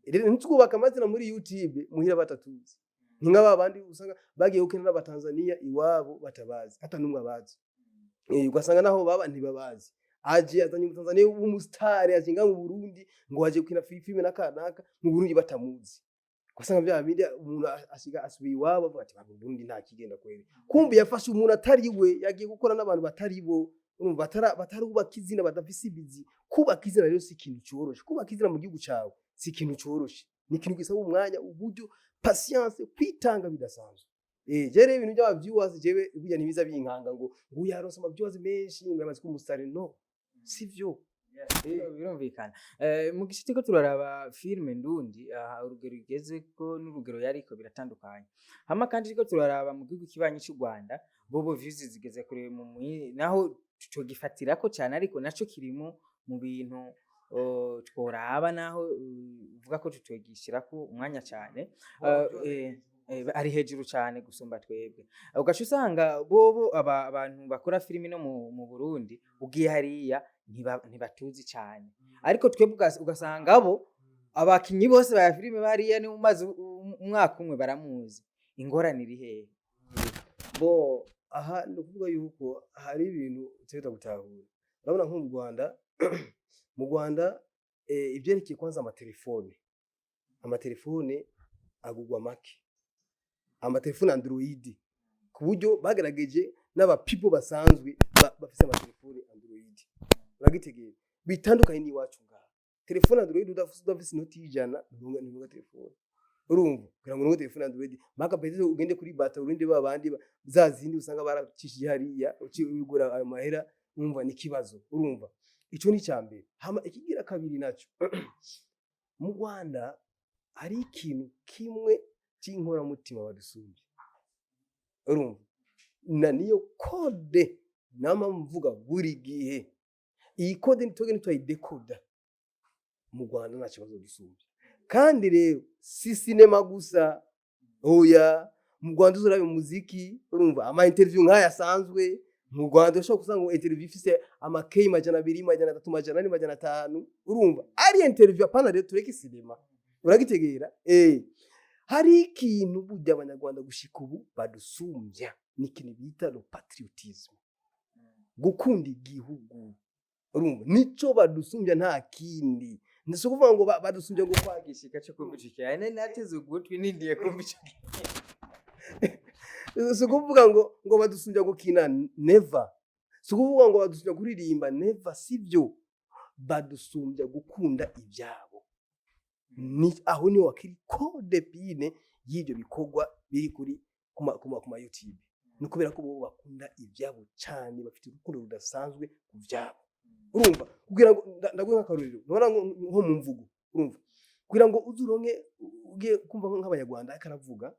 Rero ntitwubaka amazina muri YouTube muhira batatuzi. Ni nka babandi usanga bagiye gukina n'Abatanzania, iwabo batabazi, hata n'umwe abazi. Ugasanga naho baba ntibabazi. Aje azanye Umutanzania w'umusitari, aje nga mu Burundi ngo aje gukina filime na kanaka, mu Burundi batamuzi. Ugasanga bya bindi, umuntu asiga asubiye iwabo avuga ati: "Mu Burundi nta kigenda kweri." Kumbe yafashe umuntu atari we, yagiye gukora n'abantu batari bo. Urumva, batarubaka izina, badafise ibizi. Kubaka izina rero si ikintu coroshe. Kubaka izina mu gihugu cawe si ikintu coroshe, ni ikintu gisaba umwanya, uburyo, patience, kwitanga bidasanzwe. Je rero ibintu by'aba viewers, jewe burya ntibiza binkanga ngo yaronse ama viewers menshi, ngo yamaze kuba umusitari. No, sivyo. Birumvikana. Mu gice turiko turaraba filime ndundi aha, urugero igeze ko n'urugero yariko biratandukanye. Hama kandi turiko turaraba mu gihugu kibanyi c'u Rwanda, bobo views zigeze kure mu naho tugifatirako cyane, ariko naco kirimo mu bintu tworaba, naho uvuga ko tutogishirako umwanya cyane. Ari hejuru cyane gusumba twebwe. Ugaca usanga bobo abantu bakora filimi no mu Burundi ugiye hariya ntibatuzi cyane, ariko twebwe ugasanga bo abakinyi bose ba filime bariya ni umaze umwaka umwe baramuzi. Ingorane iri hehe? Bo aha ni ukuvuga yuko hari ibintu utegerezwa gutahura. Urabona nko mu Rwanda ivyerekeye kwanza amatelefone agurwa make, amatelefone Android, ku buryo bagerageje n'aba people basanzwe bafise amatelefone Android. Uragitegera, bitandukanye n'iwacu ngaha. Telefone Android, udafise inoti y'ijana nturonka telefone. Urumva, kugira ngo uronke telefone Android, mpaka peut-être ugende kuri bata, urinde ba bandi za zindi usanga baracishije hariya, uci ugura ayo mahera. Urumva, ni ikibazo. Urumva, ico ni icya mbere. Hama ikigira kabiri naco, mu Rwanda hari ikintu kimwe c'inkoramutima badusumbye. Urumva, na niyo code nama mvuga buri gihe. Iyi code twebwe ntitwayidekoda, mu Rwanda nta kibazo dusumbye. Kandi rero si sinema gusa, oya. Mu Rwanda uzurabe umuziki. Urumva, ama interview nk'aya asanzwe mu Rwanda, ushobora gusanga ngo interview ifise amakeyi 200, 300, 400, 500. Urumva, ari interview, apana. Rero tureke sinema. Uragitegera, hari ikintu burya Abanyarwanda gushika ubu badusumbya, ni ikintu bita le patriotisme, gukunda igihugu. Urumva, nico badusumbya, nta kindi. Ni si ukuvuga ngo badusumbya ngo kwa Gishika cyo kumva ico cyane, nateze ugutwi nindiye kumva ico. Si ukuvuga ngo badusumbya gukina, never. Si ukuvuga ngo badusumbya kuririmba, never. Sibyo. Badusumbya gukunda ibyabo. Ni aho niho wakiri code PIN y'ibyo bikorwa biri kuri kuma YouTube. Ni ukubera ko bo bakunda ibyabo cyane, bafite urukundo rudasanzwe ku byabo. Urumva, kugira ngo ndaguhe nk'akarorero, nubona nko mu mvugo. Urumva, kugira ngo uze uronke ugiye kumva nk'Abanyarwanda ariko aravuga,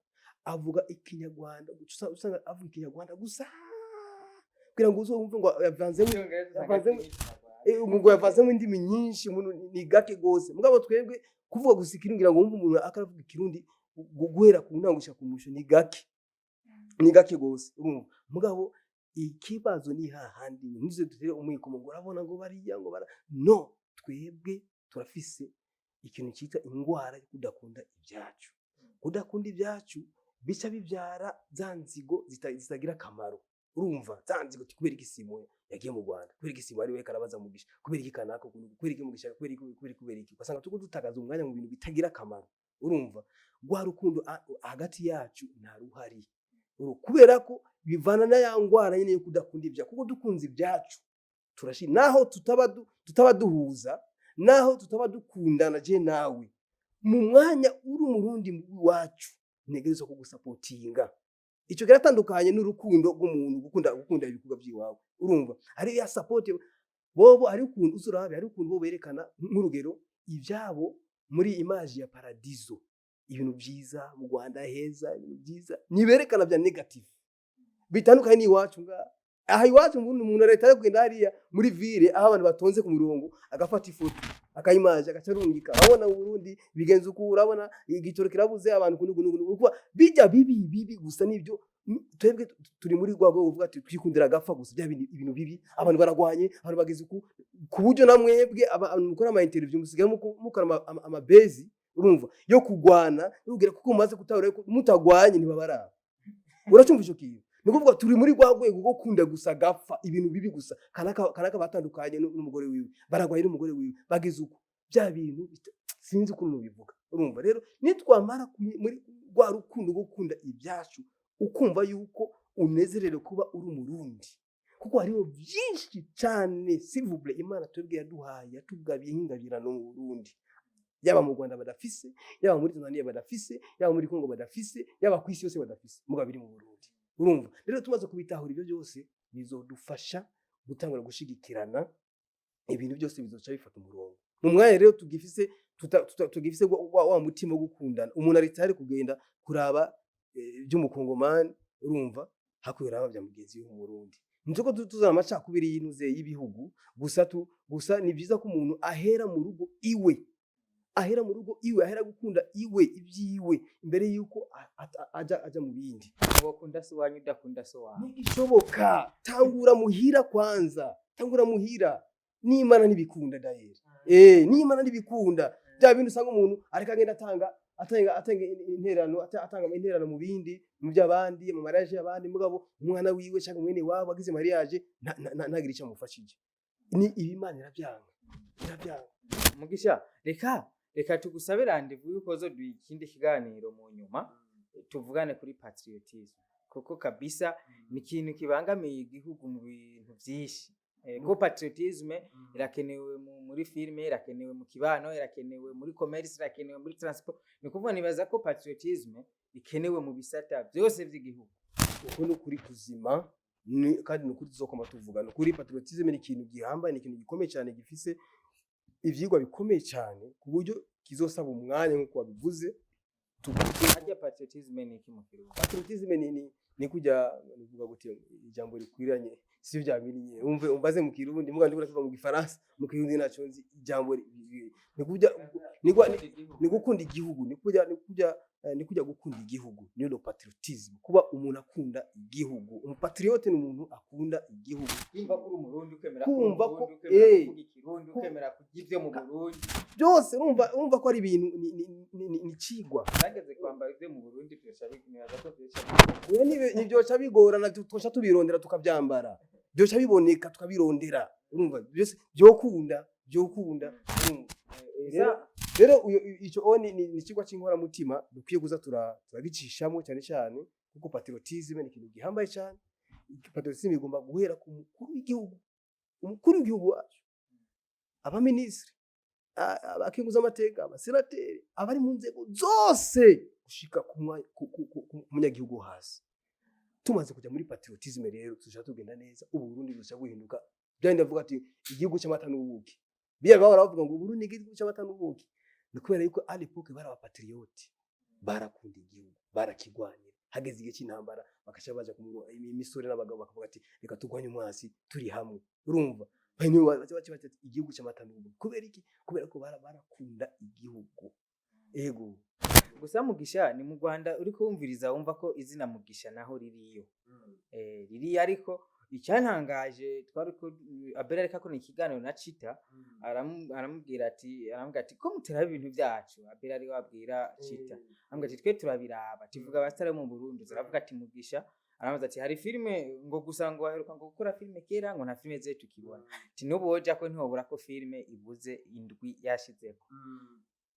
avuga Ikinyarwanda gusa. Usanga avuga Ikinyarwanda gusa, kugira ngo uzumve ngo yavanzemo, ngo yavanzemo indimi nyinshi, umuntu ni gake gose. Mugabo twebwe kuvuga gusa Ikirundi, ngira ngo wumve umuntu akaravuga Ikirundi guhera ku ntango gushika ku musho, ni gake, ni gake gose. Urumva, mugabo ikibazo ni hahandi ntuze dutere umwikomo ngo urabona ngo bariya ngo bara no. Twebwe turafise ikintu cyitwa ingwara yo kudakunda ibyacu. Kudakunda ibyacu bica bibyara za nzigo zitagira akamaro. Urumva, za nzigo kubera iki Simo yagiye mu Rwanda, kubera iki Simo ari we karabaza Mugisha, kubera iki kanaka ukuntu, kubera iki Mugisha, kubera iki, kubera iki, kubera iki. Ugasanga turiko dutakaza umwanya mu bintu bitagira akamaro. Urumva, rwa rukundo hagati yacu nta ruhari. Kubera ko bivana na ya ngwara nyine yo kudakunda ibyacu. Kuko dukunze ibyacu turashima, naho tutaba duhuza, naho tutaba dukundana, je nawe mu mwanya uri Umurundi wacu ntegerezwa kugusapotinga. Ico kiratandukanye n'urukundo rw'umuntu gukunda ibikorwa by'iwawe. Urumva, hari ya support bobo, hari ukuntu uzurabe, hari ukuntu bo berekana nk'urugero ibyabo muri image ya paradiso, ibintu byiza mu Rwanda heza, ibintu byiza niberekana bya negative, bitandukanye n'iwacu nga. Aha iwacu mu Burundi, umuntu leta yo kugenda hariya muri ville aho abantu batonze ku murongo, agafata ifoto, akayimaje, agaca arungika: "Urabona mu Burundi bigenze uku, urabona igitoro kirabuze, abantu kunugu nugu." Kuba bijya bibi bibi gusa nibyo. Twebwe turi muri rwa rwego ruvuga ati twikundira agapfa gusa, bya bintu, ibintu bibi, abantu baragwanye, abantu bageze uku, ku buryo na mwebwe abantu mukora ama interview musigaye mukora amabezi, urumva, yo kugwana, yo kuko mumaze gutahura yuko mutagwanye ntibabaraba. Uracumva ico kintu? Ni ukuvuga turi muri rwa rwego rwo kunda gusa gapfa, ibintu bibi gusa. Kanaka kanaka batandukanye n'umugore wiwe, baragwaye n'umugore wiwe, bageze uku, bya bintu sinzi ukuntu bivuga. Urumva rero, nitwamara muri rwa rukundo rwo gukunda ibyacu, ukumva yuko unezerewe kuba uri Umurundi, kuko hariho byinshi cyane, s'il vous plaît, Imana twebwe yaduhaye, yatugabiye nk'ingabirano mu Burundi, yaba mu Rwanda badafise, yaba muri Tanzania badafise, yaba muri Kongo badafise, yaba ku isi yose badafise, mugabo biri mu Burundi. Urumva rero, tumaze kubitahura ibyo byose, bizodufasha gutangura gushigikirana, ibintu byose bizoca bifata umurongo. Mu mwanya rero tugifise tugifise wa mutima wo gukundana, umuntu ari tayari kugenda kuraba iby'umukongomani, urumva, hakurya bya mugenzi we w'Umurundi. Nituko tuzana amacakubiri y'inuze y'ibihugu gusa. Tu gusa ni byiza ko umuntu ahera mu rugo iwe, ahera mu rugo iwe, ahera gukunda iwe ibyiwe imbere yuko aja mu bindi. Wokunda se wanyu udakunda se wawe? Ntigishoboka. Tangura muhira kwanza, tangura muhira. N'Imana ntibikunda dayeri, n'Imana ntibikunda bya bindi usanga umuntu ariko agenda atanga intererano, atanga intererano mu bindi, mu by'abandi, mu mariage y'abandi, mugabo umwana wiwe cyangwa mwene wabo agize mariage ntagire icyo amufashije. Ni ibi, Imana irabyanga, irabyanga. Mugisha, reka tugusabe rendez-vous yuko uzoduha ikindi kiganiro mu nyuma, tuvugane kuri patriotisme, kuko kabisa ni ikintu kibangamiye igihugu mu bintu vyinshi. Ko patriotisme irakenewe muri filime, irakenewe mu kibano, irakenewe muri commerce, irakenewe muri transport. Ni ukuvuga nibaza ko patriotisme ikenewe mu bisata byose vy'igihugu. Uko ni ukuri kuzima, kandi ni ukuri tuzokoma tuvuga. Ni ukuri, patriotisme ni ikintu gihambaye, ni ikintu gikomeye cyane, gifise ivyigwa bikomeye cyane, ku buryo kizosaba umwanya nk'uko wabivuze tuvuge. Harya patriotisme ni iki mu Kirundi? Patriotisme ni kujya nuvuga gute, ijambo rikwiranye sivyo bya bindi nyene. Umve, umbaze mu Kirundi, muga ndikora kuva mu Gifaransa, mu Kirundi naco nzi ijambo ni kujya ni gukunda igihugu, ni kujya gukunda igihugu, niyo le patriotisme, kuba umuntu akunda igihugu. Umupatriote ni umuntu akunda igihugu. Kumva ko uri Umurundi, ukemera ko uri Kumva ko Umurundi, ukemera kuvuga Ikirundi, ukemera kurya ivyo mu Burundi. Byose urumva ko ari ibintu ni cigwa. Nageze kwambara ivyo mu Burundi vyosha nibaza ko vyosha. Oya, ntibyoca bigorana, twoca tubirondera tukabyambara, byoca biboneka tukabirondera. Urumva byose byokunda, urumva. Rero ico o ni ikigwa c'inkoramutima dukwiye kuza turagicishamo cyane cyane, kuko patriotisme ni ikintu gihambaye cyane. Patriotisme igomba guhera ku mukuru w'igihugu, umukuru w'igihugu wacu, abaminisitiri, abakenguza amateka, abasenateri, abari mu nzego zose, gushika ku munyagihugu wo hasi. Tumaze kujya muri patriotisme rero, tuja tugenda neza, ubu Burundi buca buhinduka byandi. Ndavuga ati igihugu cy'amata n'ubuki. Biya bahora bavuga ngo Burundi igihugu cy'amata n'ubuki, ni kubera yuko à l'époque bari abapatriote, barakunda igihugu, barakigwanira. Hageze igihe cy'intambara, bakaca baja ku imisore n'abagabo, bakavuga ati: "Reka turwanye umwasi turi hamwe." Urumva, hanyuma baca baca bati igihugu cy'amata n'ubuki. Kubera iki? Kubera ko barakunda igihugu, ego. Gusa Mugisha, ni mu Rwanda uri kumviriza, wumva ko izina Mugisha naho ririyo, ririyo. Ariko icyantangaje, twari ko Abel ariko akora ikiganiro na Chita, aramubwira ati ko mutaraba ibintu byacu. Abel ari wabwira Chita, aramubwira ati twe turabiraba, tuvuga abasitari bo mu Burundi. Aravuga ati Mugisha, aramubaza ati hari filime ngo gusa ngo baheruka ngo gukora filime kera, ngo nta filime ze tukibona. Ati n'ubu woja ko ntiwobura ko filime ibuze indwi yashizeko.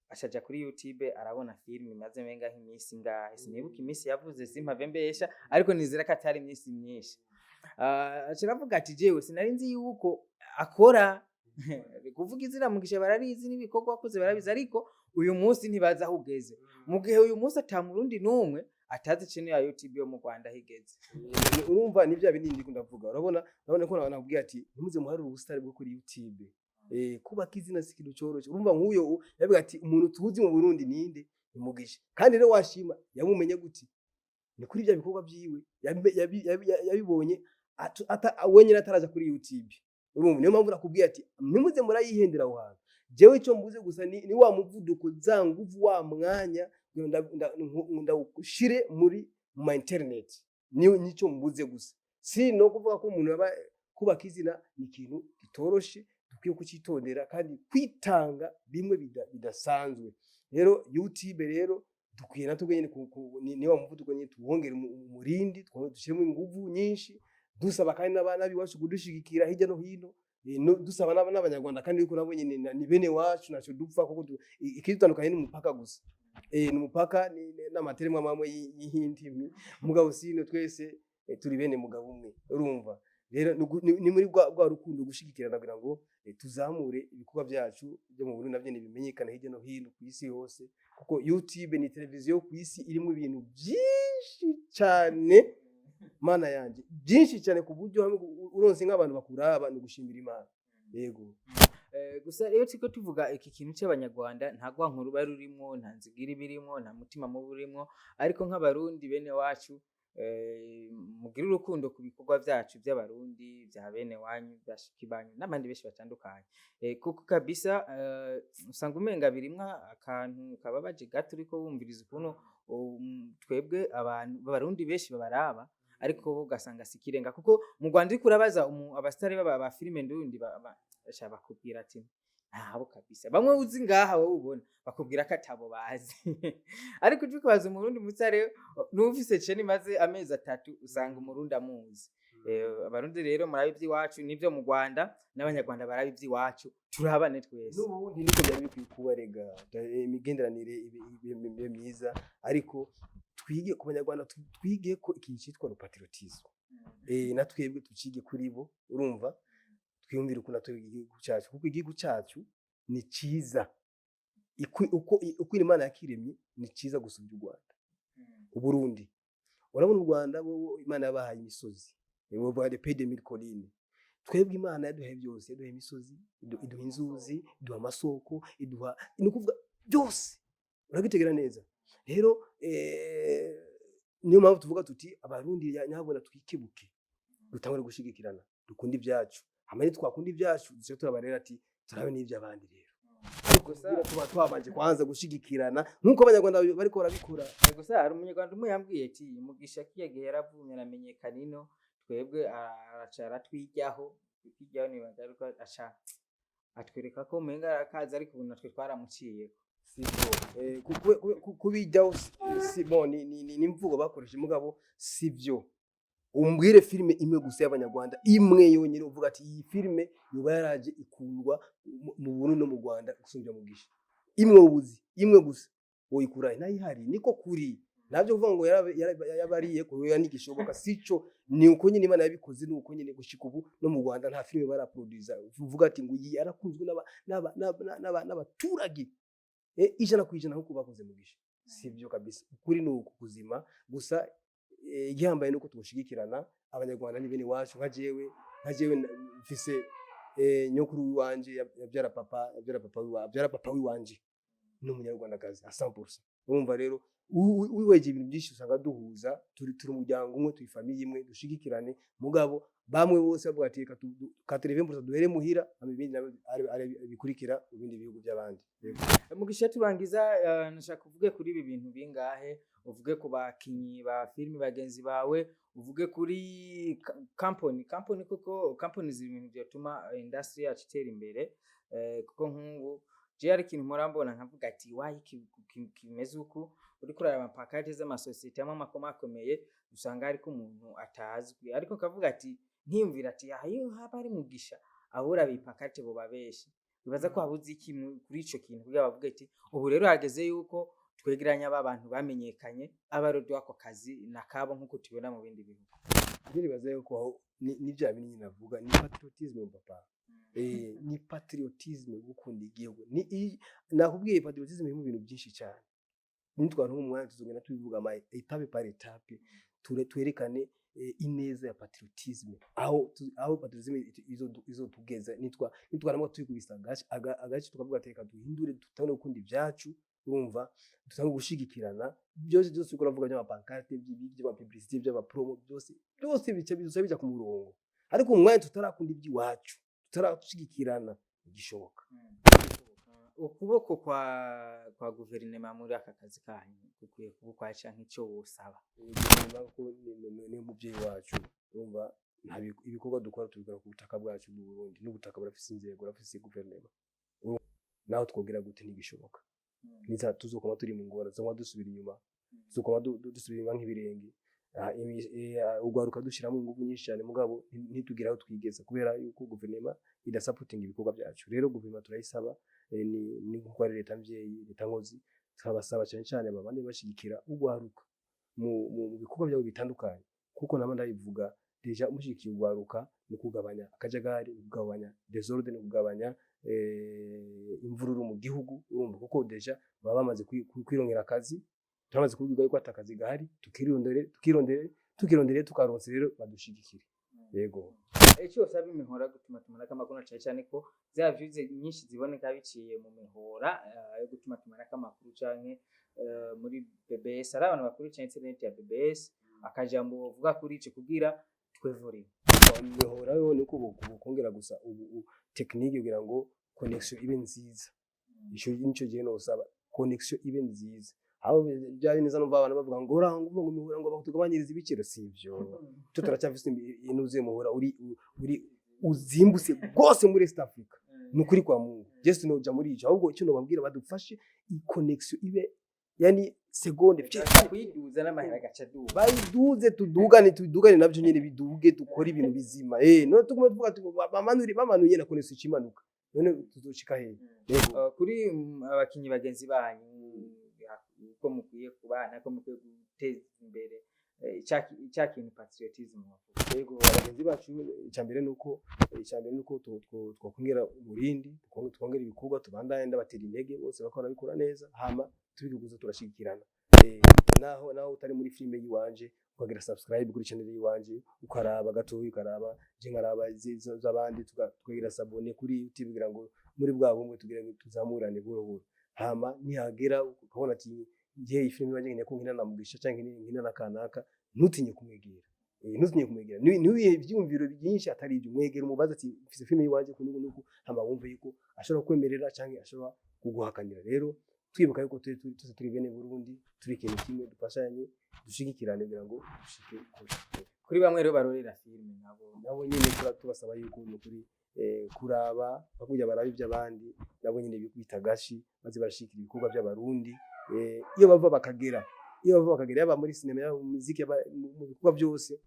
Ashaja kuri YouTube, arabona filime imaze menga nk'iminsi ngahe, sinibuka iminsi yavuze, simpave mbesha, ariko nizera ko atari iminsi myinshi. Aca aravuga ati jewe sinari nzi yuko akora. Kuvuga izina Mugisha bararizi, n'ibikorwa wakoze barabizi, ariko uyu munsi ntibazi aho ugeze, mu gihe uyu munsi ata Murundi n'umwe atazi channel ya YouTube yo mu Rwanda aho igeze. Urumva, ni bya bindi ndiko ndavuga. Urabona ko nakubwiye ati ntimuze muharure ubusitari bwo kuri YouTube. Kubaka izina si ikintu coroshe. Urumva, nk'uyo yavuga ati umuntu tuzi mu Burundi ninde? Ni Mugisha. Kandi rero washima yamumenye gute? Ni kuri bya bikorwa byiwe yabibonye. Wenyine ataraja kuri YouTube. Urumva, niyo mpamvu nakubwiye ati ntimuze murayihendera aho hantu. Jewe icyo mbuze gusa ni wa muvuduko, za nguvu, wa mwanya kugira ndawushire muri mu ma internet. Nicyo mbuze gusa. Si no kuvuga ko umuntu aba kubaka izina ni ikintu kitoroshe, dukwiye kucyitondera kandi kwitanga bimwe bidasanzwe. Rero YouTube rero dukwiye natwe nyine ni wa muvuduko nyine tuwongere umurindi, dushyiremo inguvu nyinshi, dusaba kandi n'abana b'iwacu kudushigikira hirya no hino, dusaba n'abanyarwanda kandi yuko nabo nyine ni bene wacu, ntacyo dupfa, kuko ikidutandukanye ni umupaka gusa. Ni umupaka n'amateremwa mamwe y'indimi, mugabo sino twese turi bene mugabo umwe. Urumva rero ni muri rwa rukundo gushigikirana kugira ngo tuzamure ibikorwa byacu byo mu Burundi, navyo bimenyekane hirya no hino ku isi hose, kuko YouTube ni televiziyo ku isi irimo ibintu byinshi cyane, mana yanje, byinshi cyane, ku buryo hamwe uronse nk'abantu bakuraba ni ugushimira Imana. Yego. Gusa rero turiko tuvuga iki kintu cy'abanyarwanda, nta rwanko ruba rurimwo, nta nzigira ibirimwo, nta mutima mubi urimwo, ariko nk'abarundi bene wacu, mugire urukundo ku bikorwa vyacu by'abarundi, bya bene wanyu, bashiki banyu n'abandi benshi batandukanye. Kuko kabisa usanga umenga birimwo akantu kababaje gato uriko wumviriza ukuntu twebwe abantu b'abarundi benshi babaraba, ariko bo ugasanga si ikirenga, kuko mu Rwanda uriko urabaza abasitari baba ba filime ndundi baca bakubwira ati ntabo kabisa. Bamwe uzi ngaha wowe ubona bakubwira ko atabo bazi, ariko uje ukabaza umurundi musare n'ufise chaîne imaze amezi 3, usanga umurundi amuzi. Abarundi rero murabe ivy'iwacu n'ivyo mu Rwanda, n'abanyarwanda barabe ivy'iwacu, turabane twese. N'ubundi niko byari bikwiye kuba rega, imigenderanire ibe myiza, ariko twige ku banyarwanda, twige ko ikintu cyitwa patriotisme, na twebwe tucige kuri bo. Urumva, twiyumvire ukuntu natwe igihugu cyacu, kuko igihugu cyacu ni cyiza. Uko Imana yakiremye ni cyiza gusumba u Rwanda, Uburundi. Urabona u Rwanda bo Imana yabahaye imisozi, bo le pays des mille collines. Twebwe Imana yaduhaye byose, yaduhaye imisozi, iduha inzuzi, iduha amasoko, iduha, ni ukuvuga byose. Uragitegera neza rero. Niyo mpamvu tuvuga tuti abarundi nyabona twikebuke, dutangure gushigikirana, dukunde ibyacu. Hama nitwakunda ibyacu duce turaba rero ati turabe n'iby'abandi rero, ariko Gusa kugira tuba twabanje kwanza gushigikirana nk'uko abanyarwanda bariko barabikora. Gusa hari umunyarwanda umwe yambwiye ati Mugisha kiya gihe yaravumye aramenyekana ino, twebwe araca aratwijyaho, tukijyaho nibagaruka aca atwereka ko umenga arakaza, ariko ubu natwe twaramuciyeko. Sibyo. Kubijyaho si bon, ni imvugo bakoresheje, mugabo sibyo. Umbwire filime imwe gusa y'abanyarwanda, imwe yonyine, uvuga ati iyi filime yoba yaraje ikundwa mu Burundi no mu Rwanda gusumbya Mugisha. Imwe ubuzi, imwe gusa woyikura nayihari. Niko kuri ntabyo kuvuga ngo yabariye ko nigishoboka, sico. Ni uko nyine Imana yabikoze, ni uko nyine gushika ubu no mu Rwanda nta filime baraproduza uvuga ati ngo iyi yarakunzwe n'abaturage 100% nkuko bakoze Mugisha. Sibyo kabisa. Ukuri ni uku kuzima gusa. Igihambaye nuko tugushigikirana. Abanyarwanda ni bene wacu. Nka jewe mfise nyokuru wanje yabyara papa, yabyara papa wiwanje ni umunyarwandakazi a 100%. Urumva rero wiweje ibintu byinshi usanga duhuza, turi umuryango umwe, turi famille imwe, dushigikirane. Mugabo bamwe bose bavuga ati reka 80% duhere muhira, hama ibindi nabyo ari bikurikira mu bindi bihugu by'abandi. Yego. Mugisha, turangiza, nashaka uvuge kuri ibi bintu bingahe: uvuge ku bakinyi ba filimi bagenzi bawe, uvuge kuri company, kuko company ziri ibintu byatuma industry yacu itera imbere. Kuko nk'ubu je hari ikintu mpora mbona nkavuga ati wayi kimeze uku, uriko uraraba pancarte z'amasosiyete amwe akomakomeye, usanga hariko umuntu atazwi, ariko kavuga ati nkiyumvira ati aha iyo haba ari Mugisha abura bipancarte boba benshi. Bibaza ko habuze iki kuri ico kintu kugira bavuge ati ubu rero hageze yuko twegeranya ba bantu bamenyekanye abarodi wako kazi nakabo nkuko tubibona mu bindi bihugu. Njye nibaza yuko aho ni bya bindi nyine navuga, ni patriotisme papa. Ni patriotisme, gukunda igihugu. Nakubwiye, patriotisme irimo ibintu byinshi cyane. Nitwara umwanya tuzogenda tubivuga ama étape par étape, twerekane ineza ya patriotisme, aho patriotisme izotugeza nitwaramwa tuyikubise agaci, tukavuga ati reka duhindure, tutangure gukunda ibyacu. Urumva, dutangure gushigikirana. Byose byose uko uravuga by'ama pancarte, by'ama publicité, by'ama promo, byose byose bice biza bija ku murongo. Ariko mu mwanya tutarakunda iby'iwacu, tutarashigikirana, igishoboka. Ukuboko kwa guverinoma muri aka kazi kanyu gukwiye kuba ukwahe, canke ico wosaba? Guverinoma ko ni umuvyeyi wacu. Urumva, nta ibikorwa dukora tubikora ku butaka bwacu bw'u Burundi, n'ubutaka burafise inzego, burafise guverinoma. Urumva, naho twogira gute, ntigishoboka. Niza tuzokoma turi mu ngorane, tuzokoma dusubira inyuma, tuzokoma dusubira inyuma nk'ibirenge. Urwaruka dushiramo ingufu nyinshi cyane, mugabo ntitugire aho twigeza kubera yuko guverinoma idasapotinga ibikorwa byacu. Rero guverinoma turayisaba, ni nkuko ari leta mvyeyi, leta nkozi, tukabasaba cyane cyane babane bashigikira urwaruka mu bikorwa byabo bitandukanye, kuko nabo ndabivuga déjà, umushigikiye urwaruka ni kugabanya akajagari, ni kugabanya désordre, ni kugabanya imvururu mu gihugu. Urumva, kuko déjà baba bamaze kwirongera akazi. Turamaze kubwirwa yuko ata kazi gahari, tukirondere, tukirondere, tukirondere, tukaronse, rero badushigikire, yego. Icyo usaba imihora gutuma tumanako amakuru, na cane cane ko za views nyinshi ziboneka biciye mu mihora yo gutuma tumanako amakuru canke muri BBS, ari abantu bakurikirana internet ya BBS, akajambo wovuga kuri ico kugira twevurire? Imihora yo ni uko bokongera gusa ubu technique kugira ngo connection ibe nziza. Ico nico gihe nosaba connection ibe nziza. Aho bya neza, numva abantu bavuga ngo uraho ngo imihora ngo bakutugabanyirize ibiciro, sivyo. Cyo turacyafise inuze muhora uri uzimbutse rwose muri East Africa, ni ukuri kwa Mungu. Je sinoja muri ico, ahubwo icyo nobabwira, badufashe i connection ibe yani seconde kuyiduza n'amahera agaca aduga. Bayiduze, tudugane, tudugane navyo nyene biduge, dukore ibintu bizima. None tugume tuvuga ati bamanure, bamanuye na connection ikimanuka, none tuzoshika hehe? Yego. Kuri abakinyi bagenzi banyu, uko mukwiye kubana, ko mukwiye guteza imbere ca kintu patriotism bavuga. Yego, abagenzi bacu, icambere nuko twokongera umurindi, twongera ibikorwa, tubandanye. Ndabatera intege bose, bakora babikora neza, hama tubiguza turashigikirana. Naho utari muri filime yiwanje, ukagira subscribe kuri channel yiwanje, ukaraba gatoya, ukaraba je nkaraba z'abandi, tukagira s'abonner kuri YouTube kugira ngo muri bwa bumwe tugira ngo tuzamurane buhoro buhoro. Hama nihagera ukabona ati ngiye iyi filime iwanje nkeneye ko nkina na Mugisha canke nkina na kanaka, ntutinye kumwegera. Ntutinye kumwegera. Ntiwihe ivyiyumviro byinshi atari ibyo. Mwegera, umubaze ati mfise filime yiwanje ku nuku nuku, hama wumve yuko ashobora kukwemerera canke ashobora kuguhakanira. Rero twibuka yuko turi twese turi bene Burundi, turi ikintu kimwe, dufashanye, dushigikirane kugira ngo dushike kure. Kuri bamwe rero barorera filime nabo? Nabo nyene tubasaba yuko nukuri kuraba bakurya baraba ivy'abandi, nabo nyene bikubita agashi baze barashigikira ibikorwa by'abarundi. Iyo bava bakagera, yaba muri sinema, yaba mu muziki, yaba mu bikorwa byose,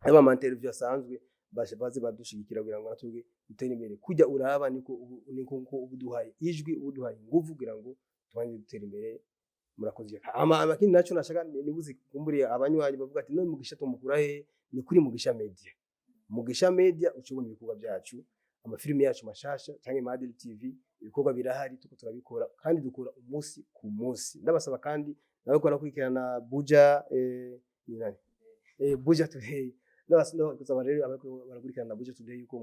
yaba ama interview asanzwe, baze badushigikira kugira ngo natwebwe dutere imbere. Kujya uraba niko nko ubuduhaye ijwi, ubuduhaye inguvu kugira ngo tubanye dutera imbere. Murakoze. Ama amakindi naco nashaka nibuze kumburiye abanywanyi bavuga ati none Mugisha tumukura he? Ni kuri Mugisha Media. Mugisha Media ucubona ibikorwa byacu, amafilimi yacu mashasha cyangwa Madel TV, ibikorwa birahari, tuko turabikora kandi dukora umunsi ku munsi. Ndabasaba kandi nawe ko barakurikirana Buja, ni nani, Buja Today. Ndabasaba rero abariko barakurikirana Buja Today yuko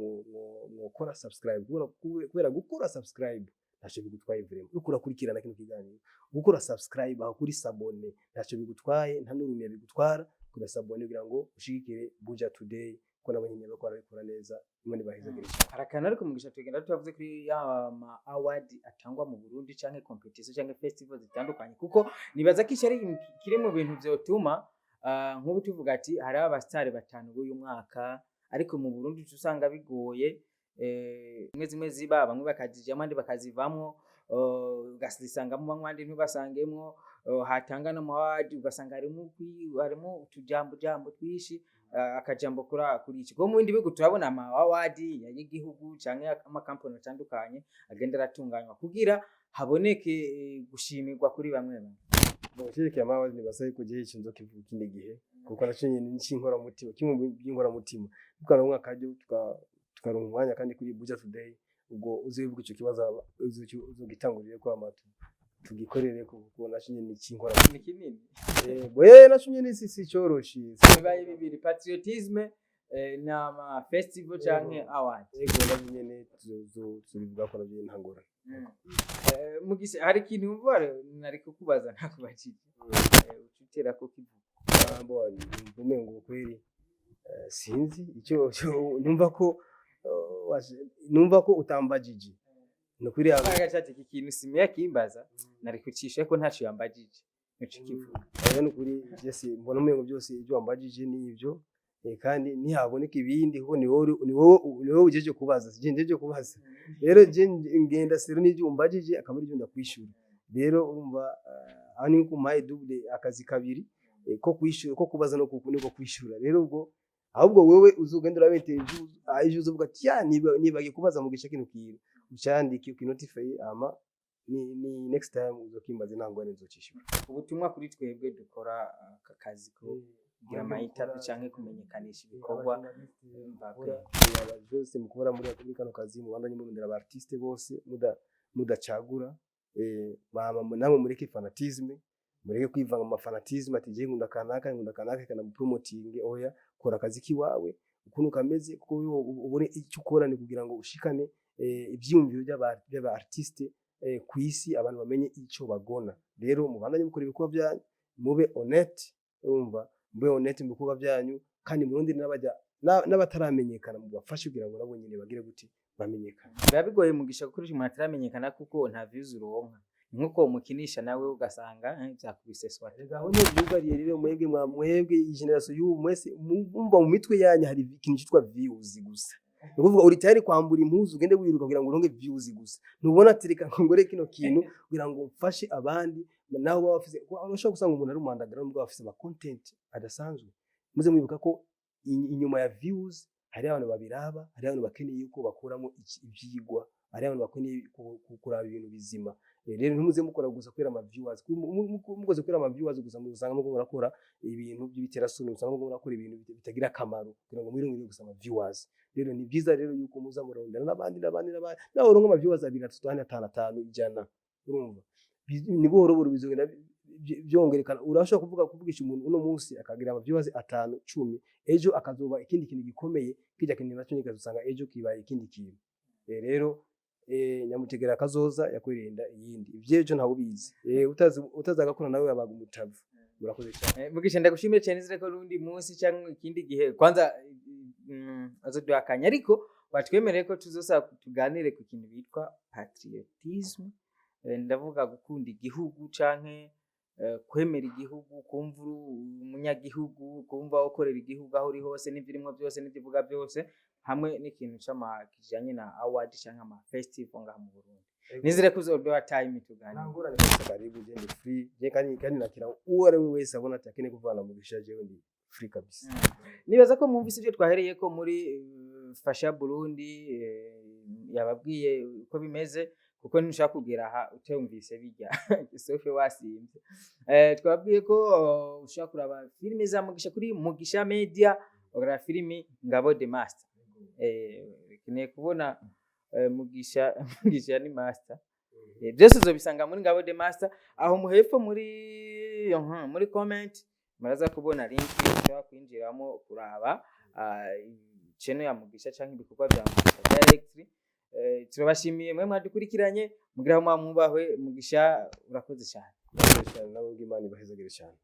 mwokora subscribe, kubera gukora subscribe ntacyo bigutwaye vraiment. Uriko urakurikirana kino kiganiro, gukora subscribe aho kuri s'abonner ntacyo bigutwaye, nta n'urumiya bigutwara. Kuri s'abonner kugira ngo ushigikire Buja Today, ko nabo nyine bariko barabikora neza. Imana ibahezagire cyane. Hari akantu ariko Mugisha tugenda turavuze kuri ya ma award atangwa mu Burundi canke competition canke festival zitandukanye, kuko nibaza ko ico ari kiri mu bintu vyotuma nk'ubu tuvuga ati hariho abasitari batanu b'uyu mwaka, ariko mu Burundi uca usanga bigoye, zimwe zimwe ziba bamwe bakazijamwo, abandi bakazivamwo, ugasangamo bamwe, abandi ntibasangemwo. Hatanga n'ama award ugasanga harimo utujambo jambo twishi. Akajambo kuri iki, kuko mu bindi bihugu turabona ama award y'igihugu canke amakampani atandukanye agenda aratunganywa kugira haboneke gushimirwa kuri bamwe bamwe. Bon, icyerekeye ama award, nibaza yuko gihe ico nzokivuga ikindi gihe, kuko naco nyene ni inkoramutima, kimwe mu by'inkoramutima. Tukaronka akaryo, tukaronka umwanya kandi kuri Buja Today, ubwo uzibuka ico kibazo uzogitangurire ko amatu tugikorere, kuko naco nyene ni inkoramutima. Ni kinini. Yego, naco nyene si coroshe. Bibaye bibiri: patriotisme n'ama festival canke award. Yego, navyo nyene tuzobivuga ko navyo nyene nta ngorane. Mugisha, hari ikintu wumva nari kukubaza ntakubajije, uca utera ko kivuga? Ah, bon, numva umengo kweri sinzi icyo numva ko numva ko utambajije, ni ukuri. Agacati iki kintu Simeya kimbaza nari kucisha ko ntaco yambajije, uca kivuga. Oya, ni ukuri byose mbona umengo byose ibyo wambajije ni ibyo, kandi ntihaboneka ibindi kuko ni wowe ujeje kubaza, si je njeje kubaza. Rero je ngenda sero n'ibyo umbajije akaba aribyo ndakwishura. Rero urumva, aho ni kumpaye double akazi kabiri, ko kwishura, ko kubaza no kwishura. Rero ubwo ahubwo wewe uzugenda urabete ejo uzovuga ati ya nibagiye kubaza Mugisha kino kintu, ucandike ukinotify, ama ni next time uzokimbaza, nta ngorane, nzocishura. Ubutumwa kuri twebwe dukora aka kazi ko kugira ama interview canke kumenyekanisha ibikorwa. Byose mukora muri kano kazi, mubandanye murondera aba artiste bose mudacagura, mama namwe mureke fanatisme, mureke kwivanga mu fanatisme ati je nkunda kanaka, nkunda kanaka, kana promoting. Oya, kora akazi kiwawe ukuntu kameze, kuko wewe ubone icyo ukora ni kugira ngo ushikane ivyiyumviro by'aba artiste ku isi, abantu bamenye icyo bagona. Rero mubandanye mukora ibikorwa byanyu, mube honnête, urumva, mube honnête mu bikorwa byanyu, kandi murundi n'abajya n'abataramenyekana mubafashe kugira ngo nabo nyene bagire gute, bamenyekane. Biba bigoye, Mugisha, gukoresha umuntu ataramenyekana kuko nta views uronka. Ni nkuko umukinisha nawe ugasanga vyakubise swata. Rega aho niho byugariye. Rero mwebwe mwebwe iyi generation y'ubu mwese mumva mu mitwe yanyu hari ikintu cyitwa views gusa. Ni ukuvuga uri tayari kwambura impuzu ugende wiruka kugira ngo uronke views gusa. Ntubona ati reka ngore kino kintu kugira ngo mfashe abandi nabo baba bafise. Urashobora gusanga umuntu ari umwandagara nubwo bafise ama content adasanzwe. Muze mwibuka ko inyuma ya views hari abantu babiraba, hari abantu bakeneye yuko bakuramo ivyigwa, hari abantu bakeneye kuraba ibintu bizima. Rero ntimuze mukora gusa kubera ama viewers. Mukoze kubera ama viewers gusa, muzosanga muko murakora ibintu by'ibiterasoni, usanga muko murakora ibintu bitagira akamaro kugira ngo mwirongere gusa ama viewers. Rero ni byiza rero yuko muza murondera n'abandi n'abandi n'abandi, nawe uronka ama viewers abiri, atatu, ane, atanu, atanu, 100, urumva ni buhoro buhoro bizogenda byongerekana. Urashobora kuvugisha umuntu uno munsi akagira ama viewers atanu, 10, ejo akazoba ikindi kintu gikomeye, kijya kintu nacyo nikazosanga ejo kibaye ikindi kintu. Rero nyamutegera kazoza yakwirinda iyindi, ivyejo ntawe ubizi. Utazi utazagakora nawe yabaga umutavu. Murakoze cyane. Mugisha, ndagushimire cyane. Nizere ko n'undi munsi cyangwa ikindi gihe kwanza azoduha akanya, ariko watwemereye ko tuzosa tuganire ku kintu bitwa patriotisme. Ndavuga gukunda igihugu canke kwemera igihugu, kumva uri umunyagihugu, kumva ukorera igihugu aho uri hose n'ivyo urimwo byose n'ivyo uvuga byose, hamwe n'ikintu c'ama kijanye na award canke ama festival ngaha mu Burundi. Nizere ko uzoduha time tuganire. Nta ngorane kabisa, karibu, je ndi free je, kandi nakira uwo ari we wese abona ati akeneye kuvana Mugisha, jewe ndi free kabisa. Nibaza ko mwumvise ibyo twahereye ko muri Fasha Burundi, yababwiye uko bimeze, kuko ntushaka kugera aha utumvise bijya sofe wasimvye. Twababwiye ko ushobora kuraba filime za Mugisha kuri Mugisha Media, ukaraba filimi Ngabo the Master. Keneye kubona Mugisha ni master. Byose uzobisanga muri Ngabo the Master. Aho muhepfo muri comment muraza kubona link ushobora kwinjiramo kuraba channel ya Mugisha canke ibikorwa bya Mugisha directly. Turabashimiye mwe mwadukurikiranye, mugira aho mwubahwe. Mugisha, urakoze cyane. Murakoze cyane nawe, Imana ibahezagire cyane.